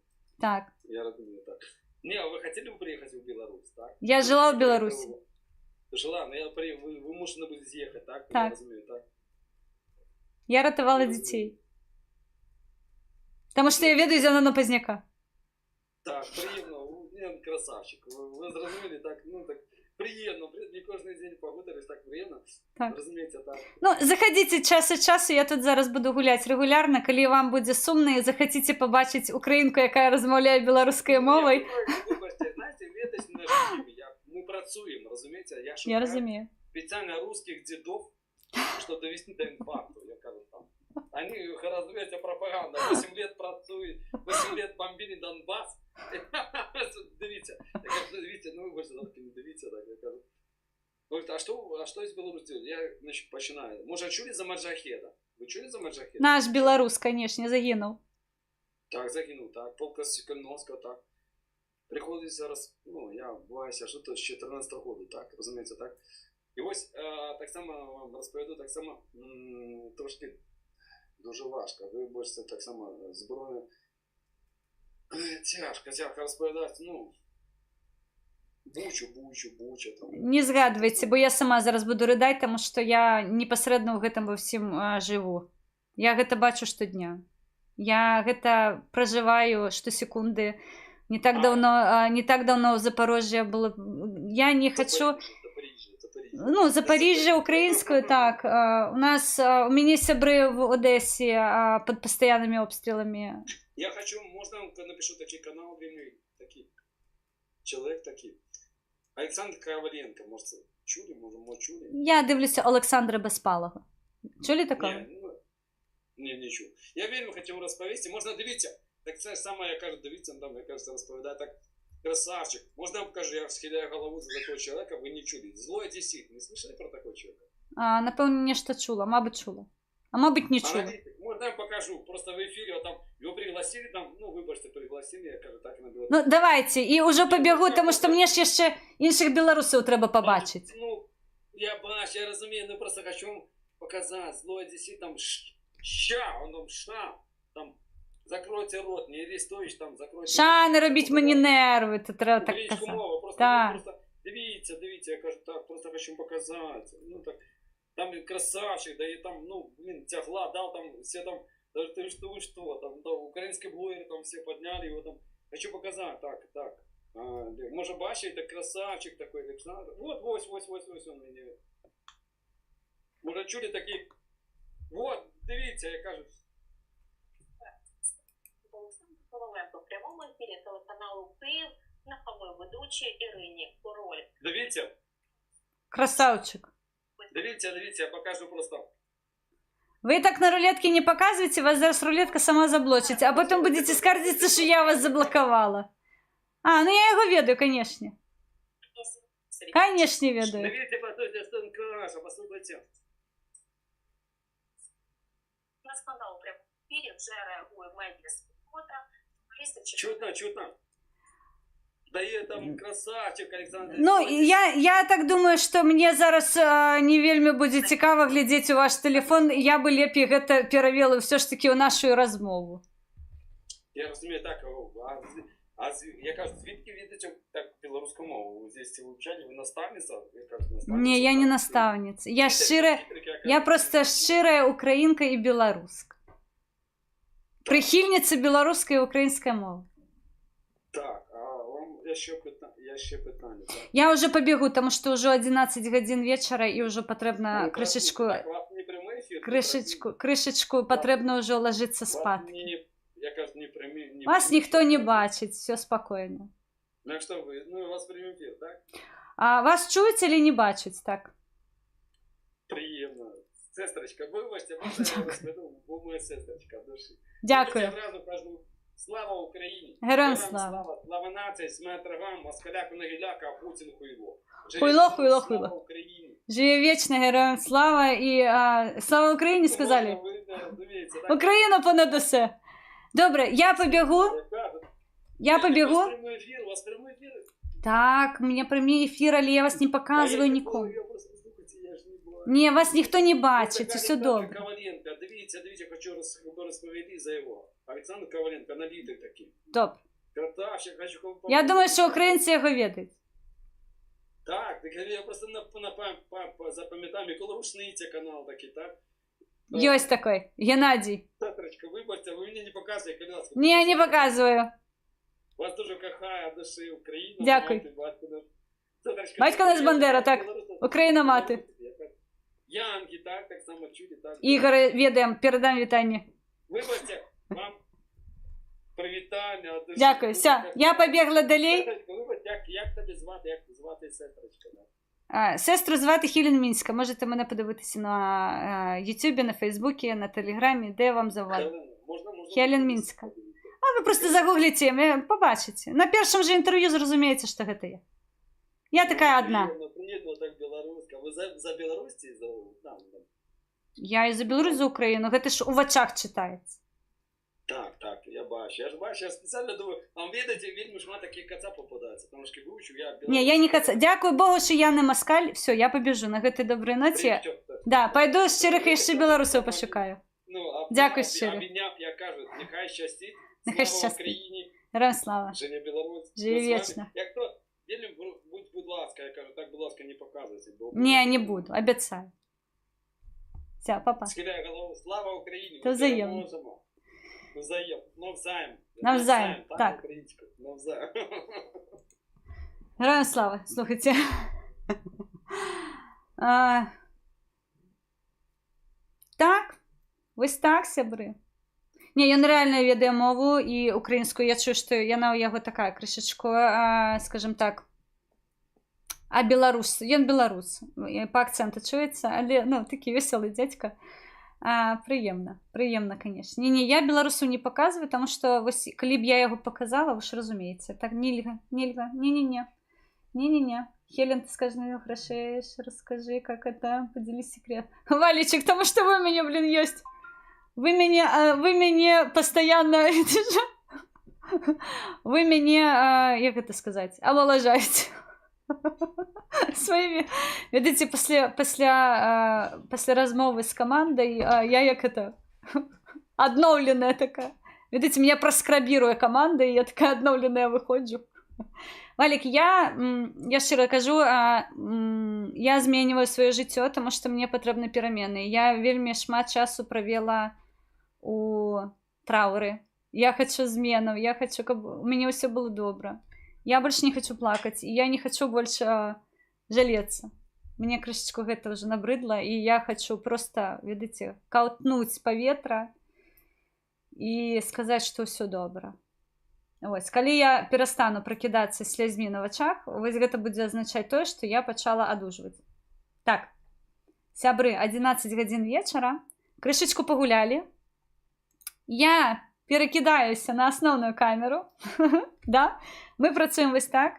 Так. Я разумею, так. Не, а вы хотели бы приехать в Беларусь, так? Я жила в Беларусі. Жила, но вы вымушаны были съехать, так? Так. Я разумею, так? Я ратавала дзяцей. Таму што я ведаю Зянона Пазняка. Так, прыемна, не, красавчик. Вы зразумелі, так, ну так, прыемна, не кожны дзень пагутарыш, так прыемна. Так. Разумееце, так. Ну, заходзіце час ад часу, я тут зараз буду гуляць рэгулярна. Калі вам будзе сумна і захаціце пабачыць украінку, якая размаўляе беларускай мовай. Не, ну, выбачце, знаете, ведаеце, наш мы працуем, разумееце, я Я шукаю разумею. специально русских дедов, что довести до инфаркту, я кажу там. Они, разумееце, пропаганда, 8 лет працуют, 8 лет бомбили Донбасс. Дивіться, я кажу, дивіться, ну вибачте, трохи не дивіться, так, я кажу. Говорит, а что из Беларуси делать? Я, значит, починаю. Може, чули за Моджахеда? Вы чули за Моджахеда? Наш беларус, конечно, загінуў. Так, загинув, так. Полка Калиновського, так. Приходить зараз, ну, я буваюся, що то з 14-го году, так, розумієте, так. І ось так само вам розповіду, так само трошки дуже важко. Вибачте, так само зброя. Тяжко, тяжко розповідати, ну, Бучу, Бучу, Буча там. Не згадвайце, бо я сама зараз буду рыдаць, таму што я непасрэдна ў гэтым ва ўсім жыву. Я гэта бачу штодня. Я гэта пражываю штосекунды. Не так давно, не так давно ў Запорожжя было. Я не хочу. Запоріжжя, Запоріжжя. Ну, Запоріжжя українською, так. У мяне сябры в Одесі пад пастаяннымі обстрелами. Я хочу, можно я вам напишу такий канал, вельми такий, человек такий. Александр Коваленко, может, чули, может, чули? Я дивлюся Олександра Безпалого. Чулі такого? Не, ну, не чув. Я вельми хотів розповісти. Можна дивіться. Так це ж саме, я кажу, дивіться, там, я кажу, розповідаю так. Красавчик. Можна я вам покажу, я схиляю голову за такого человека, вы не чули. Злой одессит. Не слышали про такого человека? А, напэўна, нешта чула, мабыць, чула. А мабыць, не чула. Аналитик. Можно я покажу? Просто в эфире, вот там, его пригласили, там, ну, вибачте, пригласили, я кажу, так и на белорусском. Ну, давайте, і ўжо пабягу, таму што мне ж яшчэ іншых беларусаў трэба пабачыць. Ну, я бачу, я разумею, ну просто хочу вам показать. Злой одессит, там, ща, он там, ша, там, закройте рот, не Арестович, там, закройте. Ша, не робіть мені нерви, то треба так Українську казати. мову, просто, Так. ну, просто дивіться, дивіться, я кажу, так, просто хочу вам показати. Ну, так, там і красавчик, да и там, ну, блин, тягла дал, там, все там, да ты что, вы что, там, да, украинские блогеры там все подняли его там. Хочу показать, так, так. А, да, може, бачите, это красавчик такой, Александр. Вот, ось, ось, ось, ось он мені. Може, чули такі, вот, дивіться, я кажу, Олександр Коваленко в прямому ефірі телеканалу "Київ" нахамив ведучій Ірині Король. Дивіться, Красавчик. Дивіться, дивіться, я покажу просто. Вы так на рулетке не показывайте, вас зараз рулетка сама заблочить, а потом будете скардзіцца, что я вас заблокавала. А, ну я его ведаю, конечно. Конечно, ведаю. Дивіться, послухайте, що він каже, послухайте. На скандал у прямому ефірі вже реагує медіа спільнота. Журналісти чи Чутно, чутно. Дає там красавчик Александр. Ну, я так думаю, што мне зараз не вельмі будзе цікава глядзець у ваш телефон. Я бы лепей гэта перавела ўсё ж таки ў нашу размову. Я розумію, так, а я кажу, звідки ведаеце так білоруську мову? Ви здесь вивчали, ви наставниця? Я кажу, наставниця. Не, я не так. настаўніца. Я Вчитель, шчыра, вчителька, я кажу, я просто шчырая украінка і беларуска. Прыхільніца беларускай і украінскай мовы. Так, а вам я ще питання. Так? Я уже побегу, тому што ўжо 11 гадзін вечара і ўжо патрэбна Ну, крышачку Так, у вас не прямий ефір? крышачку, крышачку патрэбна ўжо лажыцца Вас спаць. не, я кажу, не прямі, не Вас прямий ніхто не ефір. бачыць, все спокойно. Ну, а що ви, ну, у вас прямий ефір, так? А вас чуюць или не бачаць, так? Приємно. Сестричка, вибачте, можна я розповіду, бо моя сестричка душі. Дякую. Я одразу кажу, слава Україні! Героям слава. Слава, слава нації, смерть врагам, москаляку на гіляка, а Путін хуйло. Живе Хуйло, вічно, хуйло, слава хуйло. Україні! Жыве вечна, героям слава і слава Україні, сказали. Ну, ви не розумієте, так? Україна понад усе. Добре, я побігу. Я кажу, Я у побігу. вас прямий ефір, у вас прямий ефір. Так, у меня прямой эфир, але я вас не А показываю я нікому. Я просто, слухайте, Не, вас ніхто не бачыць, Так, усё Олександр добра. Коваленко, дивіться, дивіться, хочу розповісти за його. Олександр Коваленко, аналітик такий. Топ. Красавчик, хочу Я думаю, що українці його ведаюць. Так, я просто запам'ятав, Микола Рушниця канал такий, так? Ёсць такой, Геннадій. Сестричка, вибачте, ви мені не показуєте, будь ласка. Не, не показую. Вас дуже кохаю, от душі, Україна. Дякую. Мати, батько наш. Сестричка, Батько наш Бандера, так. Україна мати. Янки, так, так само чули, так. Ігор, ведаем, передам вітання. Вибачте, вам привітання. От душі. Дякую, Дуже все, кохаю. я побігла далей. Сестричка, вибач, як тебе звати, як звати сестричка? Да? Сестру звати Хілін Мінська. Можете мене подивитися на Ютубі, на Фейсбуці, на Телеграмі, де вам завгодно. Хелен, можна Хелен Мінська. А ви просто загуглите, і побачите. На першому же інтерв'ю зрозумієте, що це я. Я така одна. Приємно, приємно так білоруська. Ви за Білорусь чи за там, там? Я і за Білорусь, за Україну. Гэта ж у вачах читається. Так, я бачу. Я ж бачу, я спеціально думаю, вам видите, вельми шмат таких кацап попадається, тому що вивчив я. Не, я не каца. Дякую Богу, що я не москаль. Все, я побіжу на гэтай добрай ноце. Да, пойду шчырых яшчэ беларусаў пашукаю. Ну, а, Дякую а, щиро. Обійняв, я кажу, нехай щастить. Нехай Слава щастить. Україні, Героям слава. Живе Білорусь. Живе Ми з вами. вічно. Як то, вельми, будь ласка, я кажу, так, будь ласка, не показуйте. Бо Не, не буду, обіцяю. Все, папа. Схиляю голову. Слава Україні! Та Ми взаємно. переможемо. Взаєм. Навзаєм. Навзаєм, так. Українською. Навзаєм. Героям слава, слухайте. А, так, вось так, сябры. Не, ён рэальна ведае мову і украінскую. Я чую, што яна ў яго такая крышачку, скажем так, а беларус, ён беларус. Па акцэнту чуецца, але, ну, такі вясёлы дзядзька. Прыемна, прыемна, конечно. Не, не, я беларусу не показываю, потому что вось, калі б я яго показала, вы ж разумееце, так нельга, нельга, не-не-не. Не-не-не. Хелен, ты скажи, ну, хорошеешь, расскажи, как это, поделись секрет. Валичек, потому что вы у меня, блин, есть. Вы меня постоянно, видишь, вы меня, як это сказать, омоложаете. Своими, видите, пасля размовы с командой, я як это, адноўленая такая. Видите, меня проскрабируе команда, и я такая адноўленая выходжу. Валік, я шчыра кажу, я зменьваю сваё жыццё, таму што мне патрэбны перамены. Я вельмі шмат часу правела у трауры. Я хочу зменаў, я хочу, каб у мяне ўсё было добра. Я больш не хочу плакаць, і я не хочу больш жалецца. Мне крышачку гэта ўжо набрыдла, і я хочу просто, ведаеце, каўтнуць паветра і сказаць, што ўсё добра. Вось, калі я перастану пракідацца слязьмі на вачах, вось гэта будзе азначаць тое, што я пачала адужваць. Так, сябры, 11 гадзін вечара, крышачку пагулялі. Я перакідаюся на асноўную камеру. Да? Мы працуем вось так.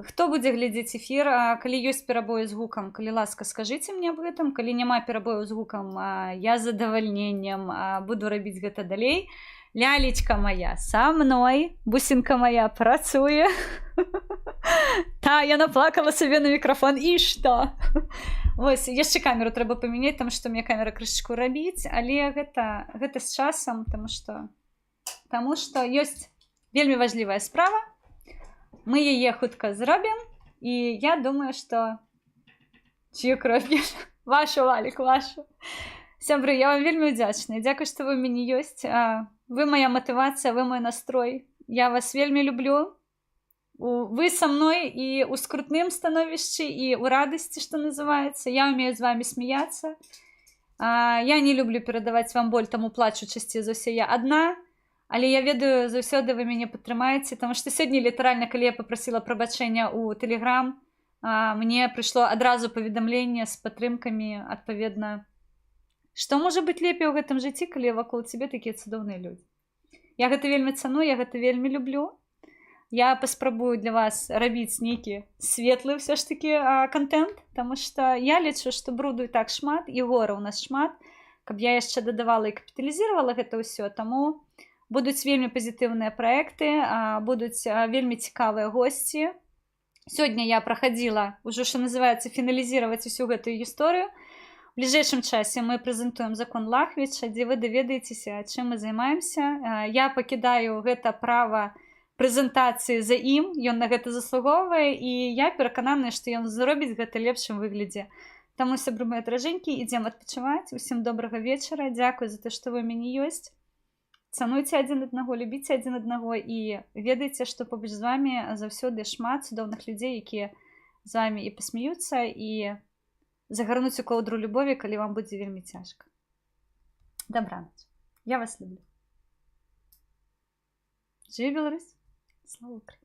Хто будзе глядзець эфір, калі ёсць перабоі з гукам, калі ласка, скажыце мне аб гэтым. Калі няма перабояў з гукам, я з задавальненнем буду рабіць гэта далей. Лялечка моя са мной, бусінка моя працуе. Та, яна плакала сабе на мікрафон, і што? Вось, яшчэ камеру трэба памяняць, там што мне камера крышачку рабіць, але гэта з часам, таму што ёсць вельмі важлівая справа. Мы яе хутка зробім, і я думаю, што чью кровь п'еш? Вашу, Валік, вашу. Сябры, я вам вельмі ўдзячная. Дзякуй, што вы ў мяне ёсць. Вы моя матывацыя, вы мой настрой. Я вас вельмі люблю. Вы са мной і ў скрутным становішчы, і ў радасці, што называецца. Я умею з вами смеяться. Я не люблю перадаваць вам боль, таму плачу часцей за ўсё я адна. Але я ведаю, заўсёды вы мяне падтрымаеце, таму што сёння літаральна, калі я папрасіла прабачэння ў Тэлеграм, мне прыйшло адразу паведамленне з падтрымкамі, адпаведна. Што можа быць лепей у гэтым жыцці, калі вакол цябе такія цудоўныя людзі? Я гэта вельмі цаную, я гэта вельмі люблю. Я паспрабую для вас рабіць нейкі светлы ўсё ж такі кантэнт, таму што я лічу, што бруду і так шмат, і гора ў нас шмат, каб я яшчэ дадавала і капіталізавала гэта ўсё, таму будуць вельмі пазітыўныя праекты, будуць вельмі цікавыя госці. Сёння я праходзіла ўжо, что называется, фіналізировать усю гэтую гісторыю. В бліжэйшым часе мы прэзентуем закон Лахвіча, дзе вы даведаецеся, чым мы займаемся. Я пакідаю гэта права прэзентацыі за ім, ён на гэта заслугоўвае, і я перакананая, што ён зробіць гэта лепшым выглядзе. Таму, сябры мае даражэнькі, ідзем адпачываць. Усім добрага вечара. Дзякуй за то, што вы ў мяне ёсць. Цануйце адзін аднаго, любіце адзін аднаго і ведайце, што побач з вамі заўсёды шмат цудоўных людзей, якія з вамі і пасмяюцца, і загарнуць у коўдру любові, калі вам будзе вельмі цяжка. Дабранач. Я вас люблю. Жыве Беларусь! Слава Україні!